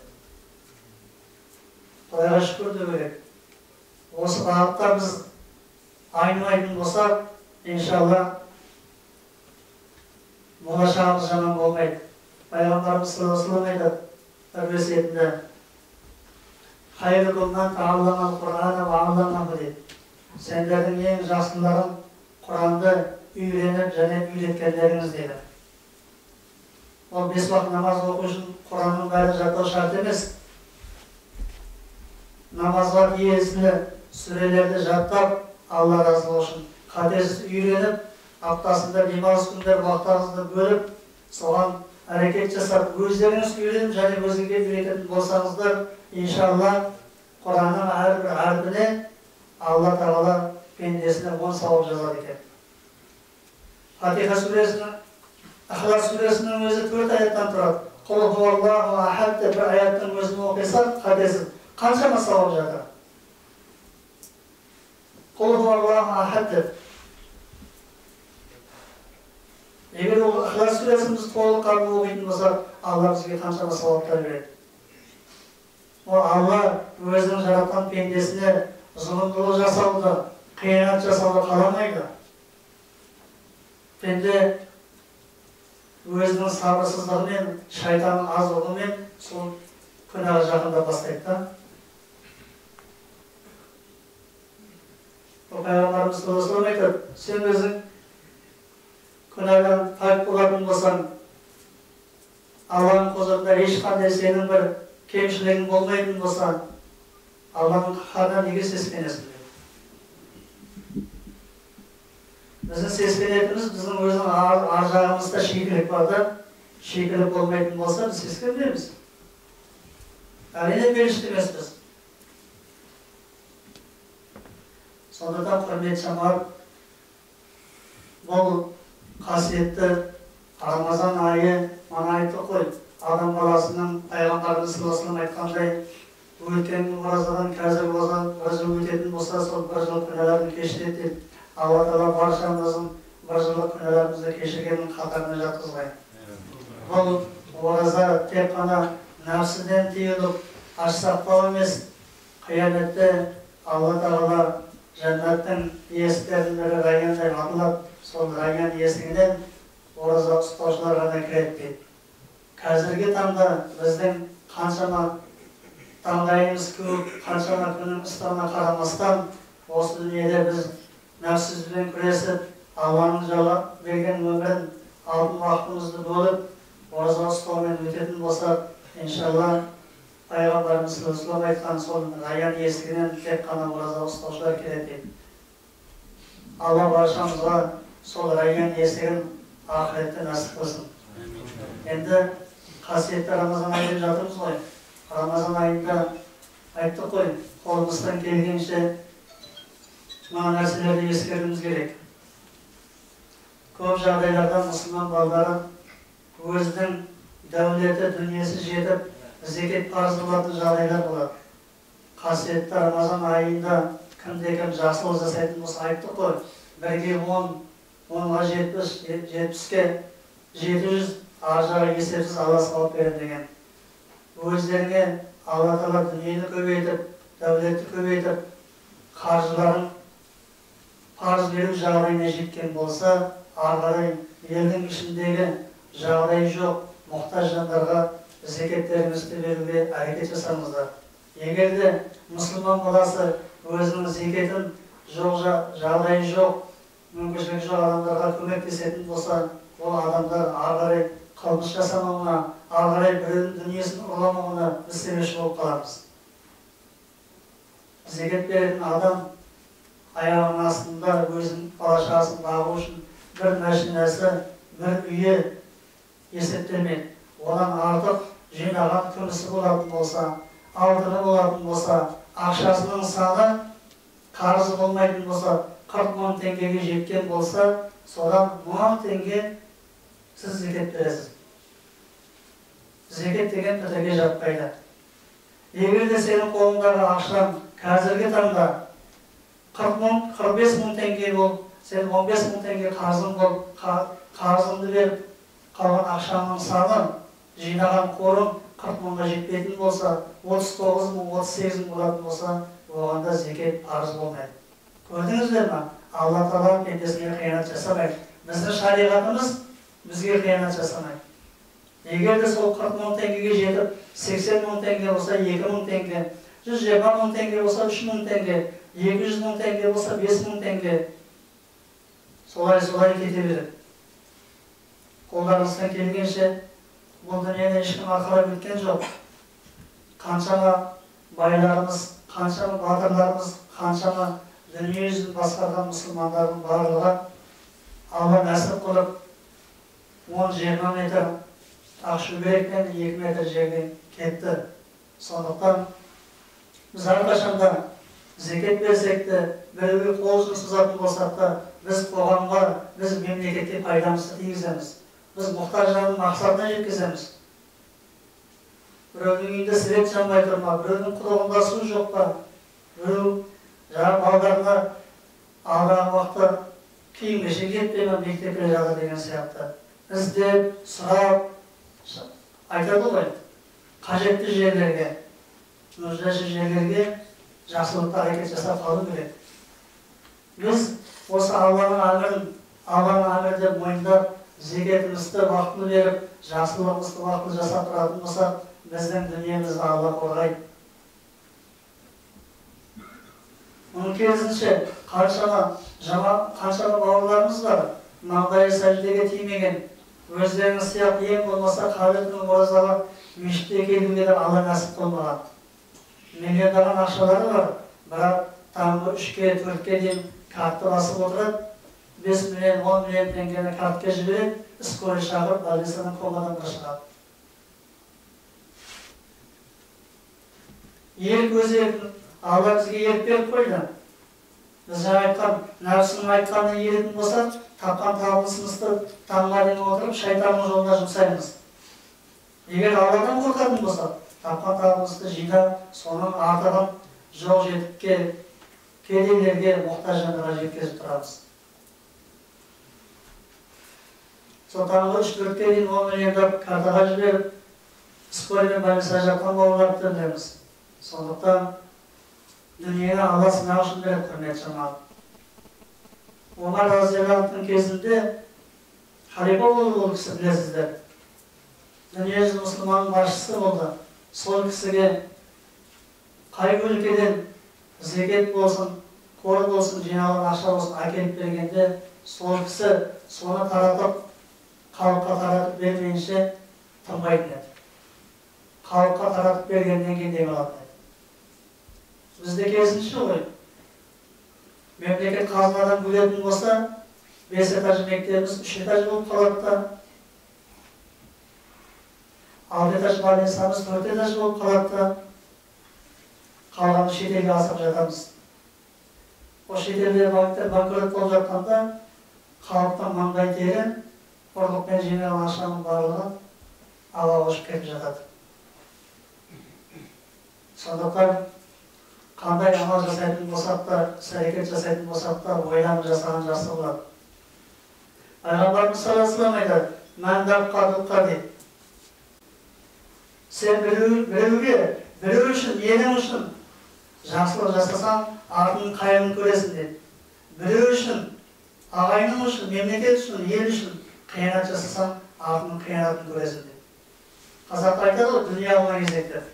S1: Құдайға шүкір деу керек. Осы бағытта біз айнымайтын болсақ, иншалла болашағымыз жаман болмайды. Пайғамбарымыз саллаллаху алейхи вассалам айтады бір өсиетінде: «Хайрукум ман таалламал Құрана уа алламаху» дейді. Сендердің ең жақсыларың Құранды үйреніп және үйреткендеріңіз дейді. Ол 5 уақыт намаз оқу үшін Құранның бәрі жаттау шарт емес. Намазға тиесілі сүрелерді жаттап, Алла разылығы үшін қатесіз үйреніп, аптасында демалыс күндер уақыттарыңызды бөліп, соған әрекет жасап, өздеріңіз үйреніп және өзіңізге үйрететін болсаңыздар, иншалла Құранның әрбір әрпіне Алла Тағала пендесіне 10 сауап жазады екен. Фатиха сүресінің, Ихлас сүресінің өзі 4 аяттан тұрады. Құл хуаллаху ахад деп бір аяттың өзін оқисақ, қатесіз қаншама сауап жатыр. Құл хуаллаху ахад деп. Егер ол Ихлас сүресін біз толыққанды оқитын болсақ, Алла бізге қаншама сауаптар береді. Ол Алла өзінің жаратқан пендесіне зұлымдылық жасауды, қиянат жасауды қаламайды. Пенде өзінің сабырсыздығымен, шайтанның азғынымен сол күнәға жақындап бастайды да. Ол Пайғамбарымыз саллаллаху алейхи вассалам айтады: сен өзің күнәдан пәк болатын болсаң, Алланың құзырында ешқандай сенің бір кемшілігің болмайтын болса, Алланың қаһарынан неге сескенесің? Біздің сескенетініміз, біздің өзінің ар жағымызда шикілік бар да, шикілік болмайтын болса, біз сескенбейміз. Әрине періште емеспіз. Сондықтан құрметті жамағат, бұл қасиетті Рамазан айы, мана айттық қой, адам баласының пайғамбарымыз саллаллаху алейхи вассалам айтқандай, өткен оразадан қазір бір жыл өтетін болса, сол бір жыл күнәларын кешіреді деп. Алла Тағала баршамыздың бір жылдық күнәларымызды кешіргеннің қатарына жатқызғай. Бұл ораза тек қана нәпсіден тыйылып, аш сақтау емес, қияметте Алла Тағала жәннаттың есіктерінің бірі Райян деп аталады. Сол Райян есігінен ораза ұстаушылар ғана кіреді дейді. Қазіргі таңда біздің қаншама таңдайымыз көп, қаншама күннің ыстығына қарамастан, осы дүниеде біз нәпсімізбен күресіп, Алланың жала берген өмірін, алтын уақытымызды бөліп, ораза ұстаумен өтетін болсақ, иншалла Пайғамбарымыз саллаллаху алейхи вассалам айтқан сол Райян есігінен тек қана ораза ұстаушылар келеді дейді. Алла баршамызға сол Райян есігін ақыретте нәсіп қылсын. Енді қасиетті Рамазан айында жатырмыз ғой. Рамазан айында айттық қой, қолымыздан келгенше мына нәрселерді ескеруіміз керек. Көп жағдайларда мұсылман балдары өзінің дәулеті, дүниесі жетіп, зекет парыз болатын жағдайлар болады. Қасиетті Рамазан айында кімде-кім жақсылық жасайтын болса, айттық қой, 1-ге 10, 10-ға 70, 70-ке 700, ар жағы есепсіз Алла сауап береді деген. Өздеріне Алла Тағала дүниені көбейтіп, дәулетті көбейтіп, қаржыларын парыз беру жағдайына жеткен болса, ары қарай елдің ішіндегі жағдайы жоқ мұқтаж жандарға зекеттеріңізді беруге әрекет жасаңыздар. Егер де мұсылман баласы өзінің зекетін жоқ, жағдайы жоқ, мүмкіншілігі жоқ адамдарға көмектесетін болса, ол адамдар ары қарай қылмыс жасамауына, ары қарай біреудің дүниесін ұрламауына біз себепші болып қаламыз. Зекет беретін адам аяғының астында өзінің бала шағасын бағу үшін бір машинасы, бір үйі есептелмейді. Одан артық жинаған күмісі болатын болса, алтыны болатын болса, ақшасының саны қарызы болмайтын болса, 40 мың теңгеге жеткен болса, содан 1000 теңге сіз зекет бересіз. Зекет деген пітірге жатпайды. Егер де сенің қолыңдағы ақшаң қазіргі таңда 40 мың, 45 мың теңге болып, сен 15 мың теңге қарызың болып, қарызыңды беріп, қалған ақшаңның саны, жинаған қорың 40 мыңға жетпейтін болса, 39 мың, 38 мың болатын болса, оған да зекет парыз болмайды. Көрдіңіздер ме? Алла тағала пендесіне қиянат жасамайды. Біздің шариғатымыз бізге қиянат жасамайды. Егер де сол 40 мың теңгеге жетіп, 80 мың теңге болса 2 мың теңге, 120 мың теңге болса 3 мың теңге, 200 мың теңге болса 5 мың теңге, солай-солай кете береді. Қолдарыңыздан келгенше бұл дүниені ешкім арқалап өткен жоқ. Қаншама байларымыз, қаншама батырларымыз, қаншама дүние жүзін басқарған мұсылмандардың барлығы Алла нәсіп қылып 10-20 метр Ақшүберектен 2 метр жерге кетті. Сондықтан біз әрқашанда зекет берсек те, біреуге қол ұшын созатын болсақ та, біз қоғамға, біз мемлекетке пайдамызды тигіземіз. Біз мұқтаж жанның мақсатына жеткіземіз. Біреудің үйінде свет жанбай тұр ма, біреудің құдығында су жоқ па, біреу жаңа балдарына алдағы уақытта киім-кешек жетпей ма, мектепке жатыр деген сияқты. Іздеп, сұрап, айтады ғой, қажетті жерлерге, нуждашыл жерлерге жақсылықта әрекет жасап қалу керек. Біз осы Алланың әмірін, Алланың әмірі деп мойындап, зекетімізді уақытылы беріп, жақсылығымызды уақытылы жасап тұратын болсақ, біздің дүниемізді Алла қорғайды. Оның керісінше, қаншама бауырларымыз бар, маңдайы сәждеге тимеген, өздеріңіз сияқты ең болмаса қадір күні оразаға мешітке келуге де Алла нәсіп қылмаған. Миллиондаған ақшалары бар, бірақ таңғы 3-ке, 4-ке дейін картты басып отырады, 5 миллион, 10 миллион теңгені картке жібереді, скорый шақырып, больницадан комадан бір шығады. Ерік өз еркін, Алла бізге ерік беріп қойды. Біз жаңа айтқан, нәпсінің айтқанына еретін болсақ, тапқан табысымызды таңға дейін отырып, шайтанның жолына жұмсаймыз. Егер Алладан қорқатын болсақ, тапқан табысымызды жинап, соның артығын жоқ жетікке, кедейлерге, мұқтаж жандарға жеткізіп тұрамыз. Сол таңғы 3-4-ке дейін 10 миллиондап картаға жіберіп, скорыймен больницаға жатқан бауырларды білеміз. Сондықтан дүниені Алла сынақ үшін береді, құрметті жамағат. Омар разиаллаху кезінде халифа болды ол кісі, білесіздер. Дүниежүзі мұсылманның басшысы болды. Сол кісіге қай өлкеден зекет болсын, қор болсын, жиналған ақша болсын әкеліп бергенде, сол кісі соны таратып, халыққа таратып бермейінше тынбайтын еді. Халыққа таратып бергеннен кейін дем алатын еді. Бізде керісінше ғой. Мемлекет қазынадан бөлетін болса, 5 этаж мектебіміз 3 этаж болып қалады да, 6 этаж больницамыз 4 этаж болып қалады да, қалғанын шетелге асырып жатамыз. Ол шетелде банктер банкрот болып жатқанда, халықтың маңдай тері, ұрлықпен жиналған ақшаның барлығы ала қошып кетіп жатады. Сондықтан қандай амал жасайтын болсақ та, іс-әрекет жасайтын болсақ та, ойланып жасаған жақсы болады. Пайғамбарымыз саллаллаху алейхи вассалам айтады, мән даққа дейді. Сен біреуге, біреу үшін, елің үшін жақсылық жасасаң, артының қайырын көресің дейді. Біреу үшін, ағайының үшін, мемлекет үшін, ел үшін қиянат жасасаң, артының қиянатын көресің дейді. Қазақта айтады ғой, дүние алма кезек деп.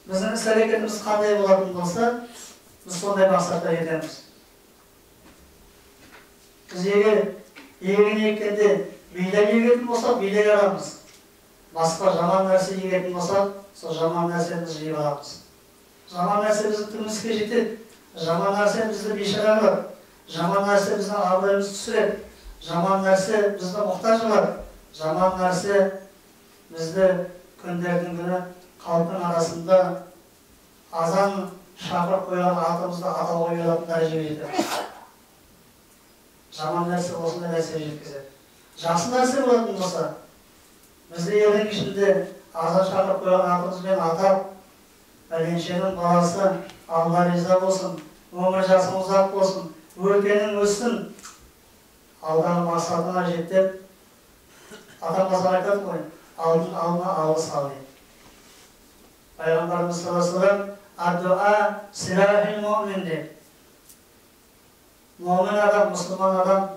S1: Біздің іс-әрекетіміз қандай болатын болса, біз сондай мақсатқа жетеміз. Біз егер егін еккенде бидай егетін болсақ, бидай аламыз. Басқа жаман нәрсе егетін болсақ, сол жаман нәрсені біз жиып аламыз. Жаман нәрсе біздің түбімізге жетеді. Жаман нәрсе бізді бейшара қылады. Жаман нәрсе біздің абыройымызды түсіреді. Жаман нәрсе бізді мұқтаж қылады. Жаман нәрсе бізді күндердің күні халықтың арасында азан шақырып қойған атымызды атауға ұялатын дәрежеге жетеміз. Жаман нәрсе осындай нәрсеге жеткізеді. Жақсы нәрсе болатын болса, бізді елдің ішінде азан шақырып қойған атымызбен атап, пәленшенің баласы Алла риза болсын, өмір жасың ұзақ болсын, өркенің өссін, алдағы мақсатыңа жет деп атам қазақ айтады ғой, алдын алма алғыс ал дейді. Пайғамбарымыз саллаллаху алейхи вассалам ад-дуа силахул муъмин деп. Муъмин адам, мұсылман адам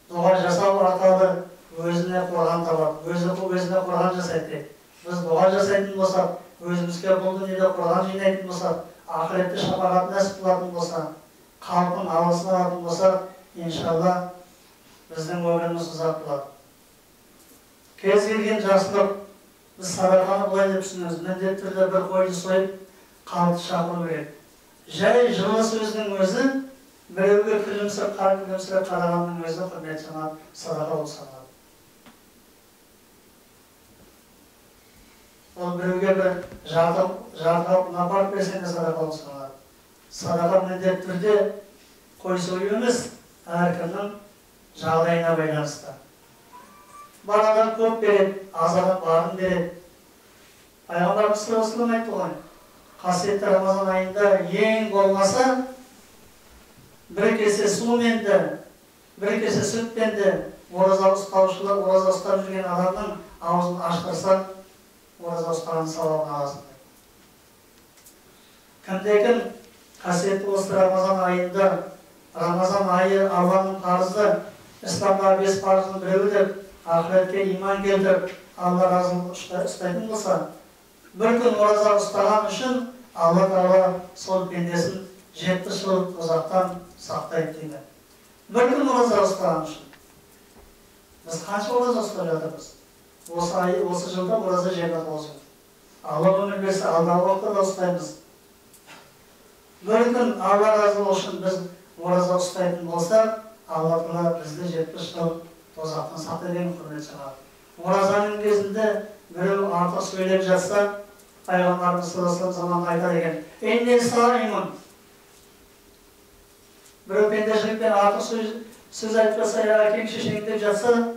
S1: дұға жасау арқылы өзіне қорған табады, өзіне қорған жасайды деп. Біз дұға жасайтын болсақ, өзімізге бұл дүниеде қорған жинайтын болсақ, ақыретте шапағат нәсіп қылатын болса, халықтың алғысын алатын болсақ, иншалла біздің өміріміз ұзақ болады. Кез келген жақсылық, біз садақаны былай деп түсінеміз, міндетті түрде бір қойды сойып, халықты шақыру керек. Жай жылы сөздің өзі, біреуге күлімсіреп қарағанның өзі құрметті жамағат садақа болып саналады. Ол біреуге бір жарты қап ұн апарып берсең де садақа болып саналады. Садақа міндетті түрде қой сою емес, әркімнің жағдайына байланысты. Бар адам көп береді, аз адам барын береді. Пайғамбарымыз саллаллаху алейхи вассалам айтты ғой, қасиетті Рамазан айында ең болмаса бір кесе сумен де, бір кесе сүтпен де ораза ұстаушылар, ораза ұстап жүрген адамның аузын аштырса, ораза ұстаған сауабын аласың. Кімде-кім қасиетті осы Рамазан айында, Рамазан айы Алланың парызы, исламдағы 5 парыздың біреуі деп, ақыретке иман келтіріп, Алла разылығын ұстайтын болса, бір күн ораза ұстаған үшін Алла тағала сол пендесін 70 жыл тозақтан сақтайды дейді. Бір күн ораза ұстаған үшін. Біз қанша ораза ұстап жатырмыз? Осы ай, осы жылда ораза 29 күн. Алла өмір берсе, алдағы уақытта да ұстаймыз. Бір күн Алла разылығы үшін біз ораза ұстайтын болсақ, Алла тағала бізді 70 жыл тозақтан сақтайды деген құрметті жамағат. Оразаның кезінде біреу артық сөйлеп жатса, Пайғамбарымыз саллаллаху алейхи вассалам заманында айтады екен: «Инни саимун». Біреу пендешілікпен артық сөз айтып жатса, я әкең шешең деп жатса,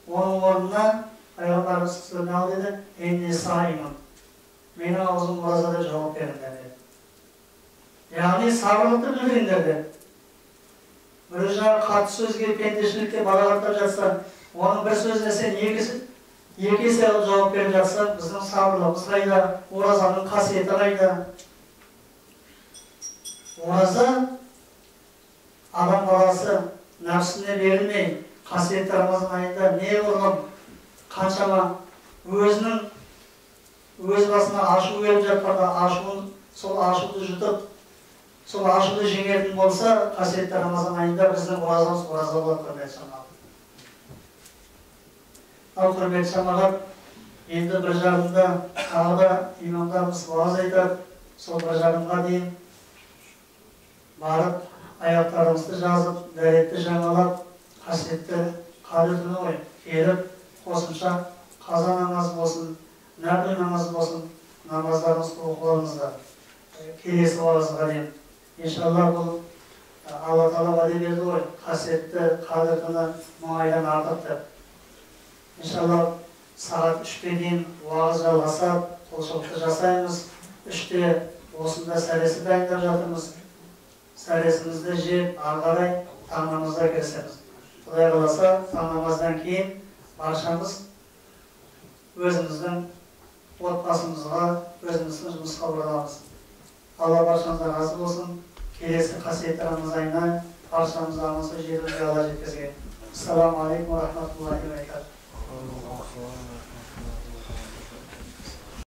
S1: оның орнына Пайғамбарымыз саллаллаху алейхи вассалам деді: «Инни саимун». Менің аузым ораза деп жауап беріңдер деді. Яғни сабырлықты білдіріңдер деді. Біреу жаңағы қатты сөзге, пендешілікке балағаттап жатса, оның бір сөзіне сен екі есе қылып жауап беріп жатса, біздің сабырлығымыз қайда, оразаның қасиеті қайда? Ораза адам баласы нәпсіне берілмей, қасиетті Рамазан айында неғұрлым қаншама өзінің өз басына ашу келіп жатқанда ашуын, сол ашуды жұтып, сол ашуды жеңетін болса, қасиетті Рамазан айында біздің оразамыз ораза болады, құрметті жамағат. Ал құрметті жамағат, енді 1:30-да тағы да имамдарымыз уағыз айтады. Сол 1:30-ға дейін барып аяқтарымызды жазып, дәретті жаңалап, қасиетті Қадір түні ғой, келіп қосымша қаза намазы болсын, нәпіл намазы болсын, намаздарымызды оқып алыңыздар. Келесі уағызға дейін. Иншалла бұл Алла тағала уәде берді ғой, қасиетті Қадір түні 1000 айдан артық деп. Иншалла сағат 3-ке дейін уағыз жалғасады, құлшылықты жасаймыз. 3-те осында сәресі дайындап жатырмыз. Сәресімізді жеп, ары қарай таң намазға кірісеміз. Құдай қаласа, таң намаздан кейін баршамыз өзіміздің отбасымызға, өзіміздің жұмысқа ораламыз. Алла баршамыздан разы болсын. Келесі қасиетті Рамазан айына баршамызды аман-есен жетуге Алла жеткізген. Ассаламу алейкум ва рахматуллахи ва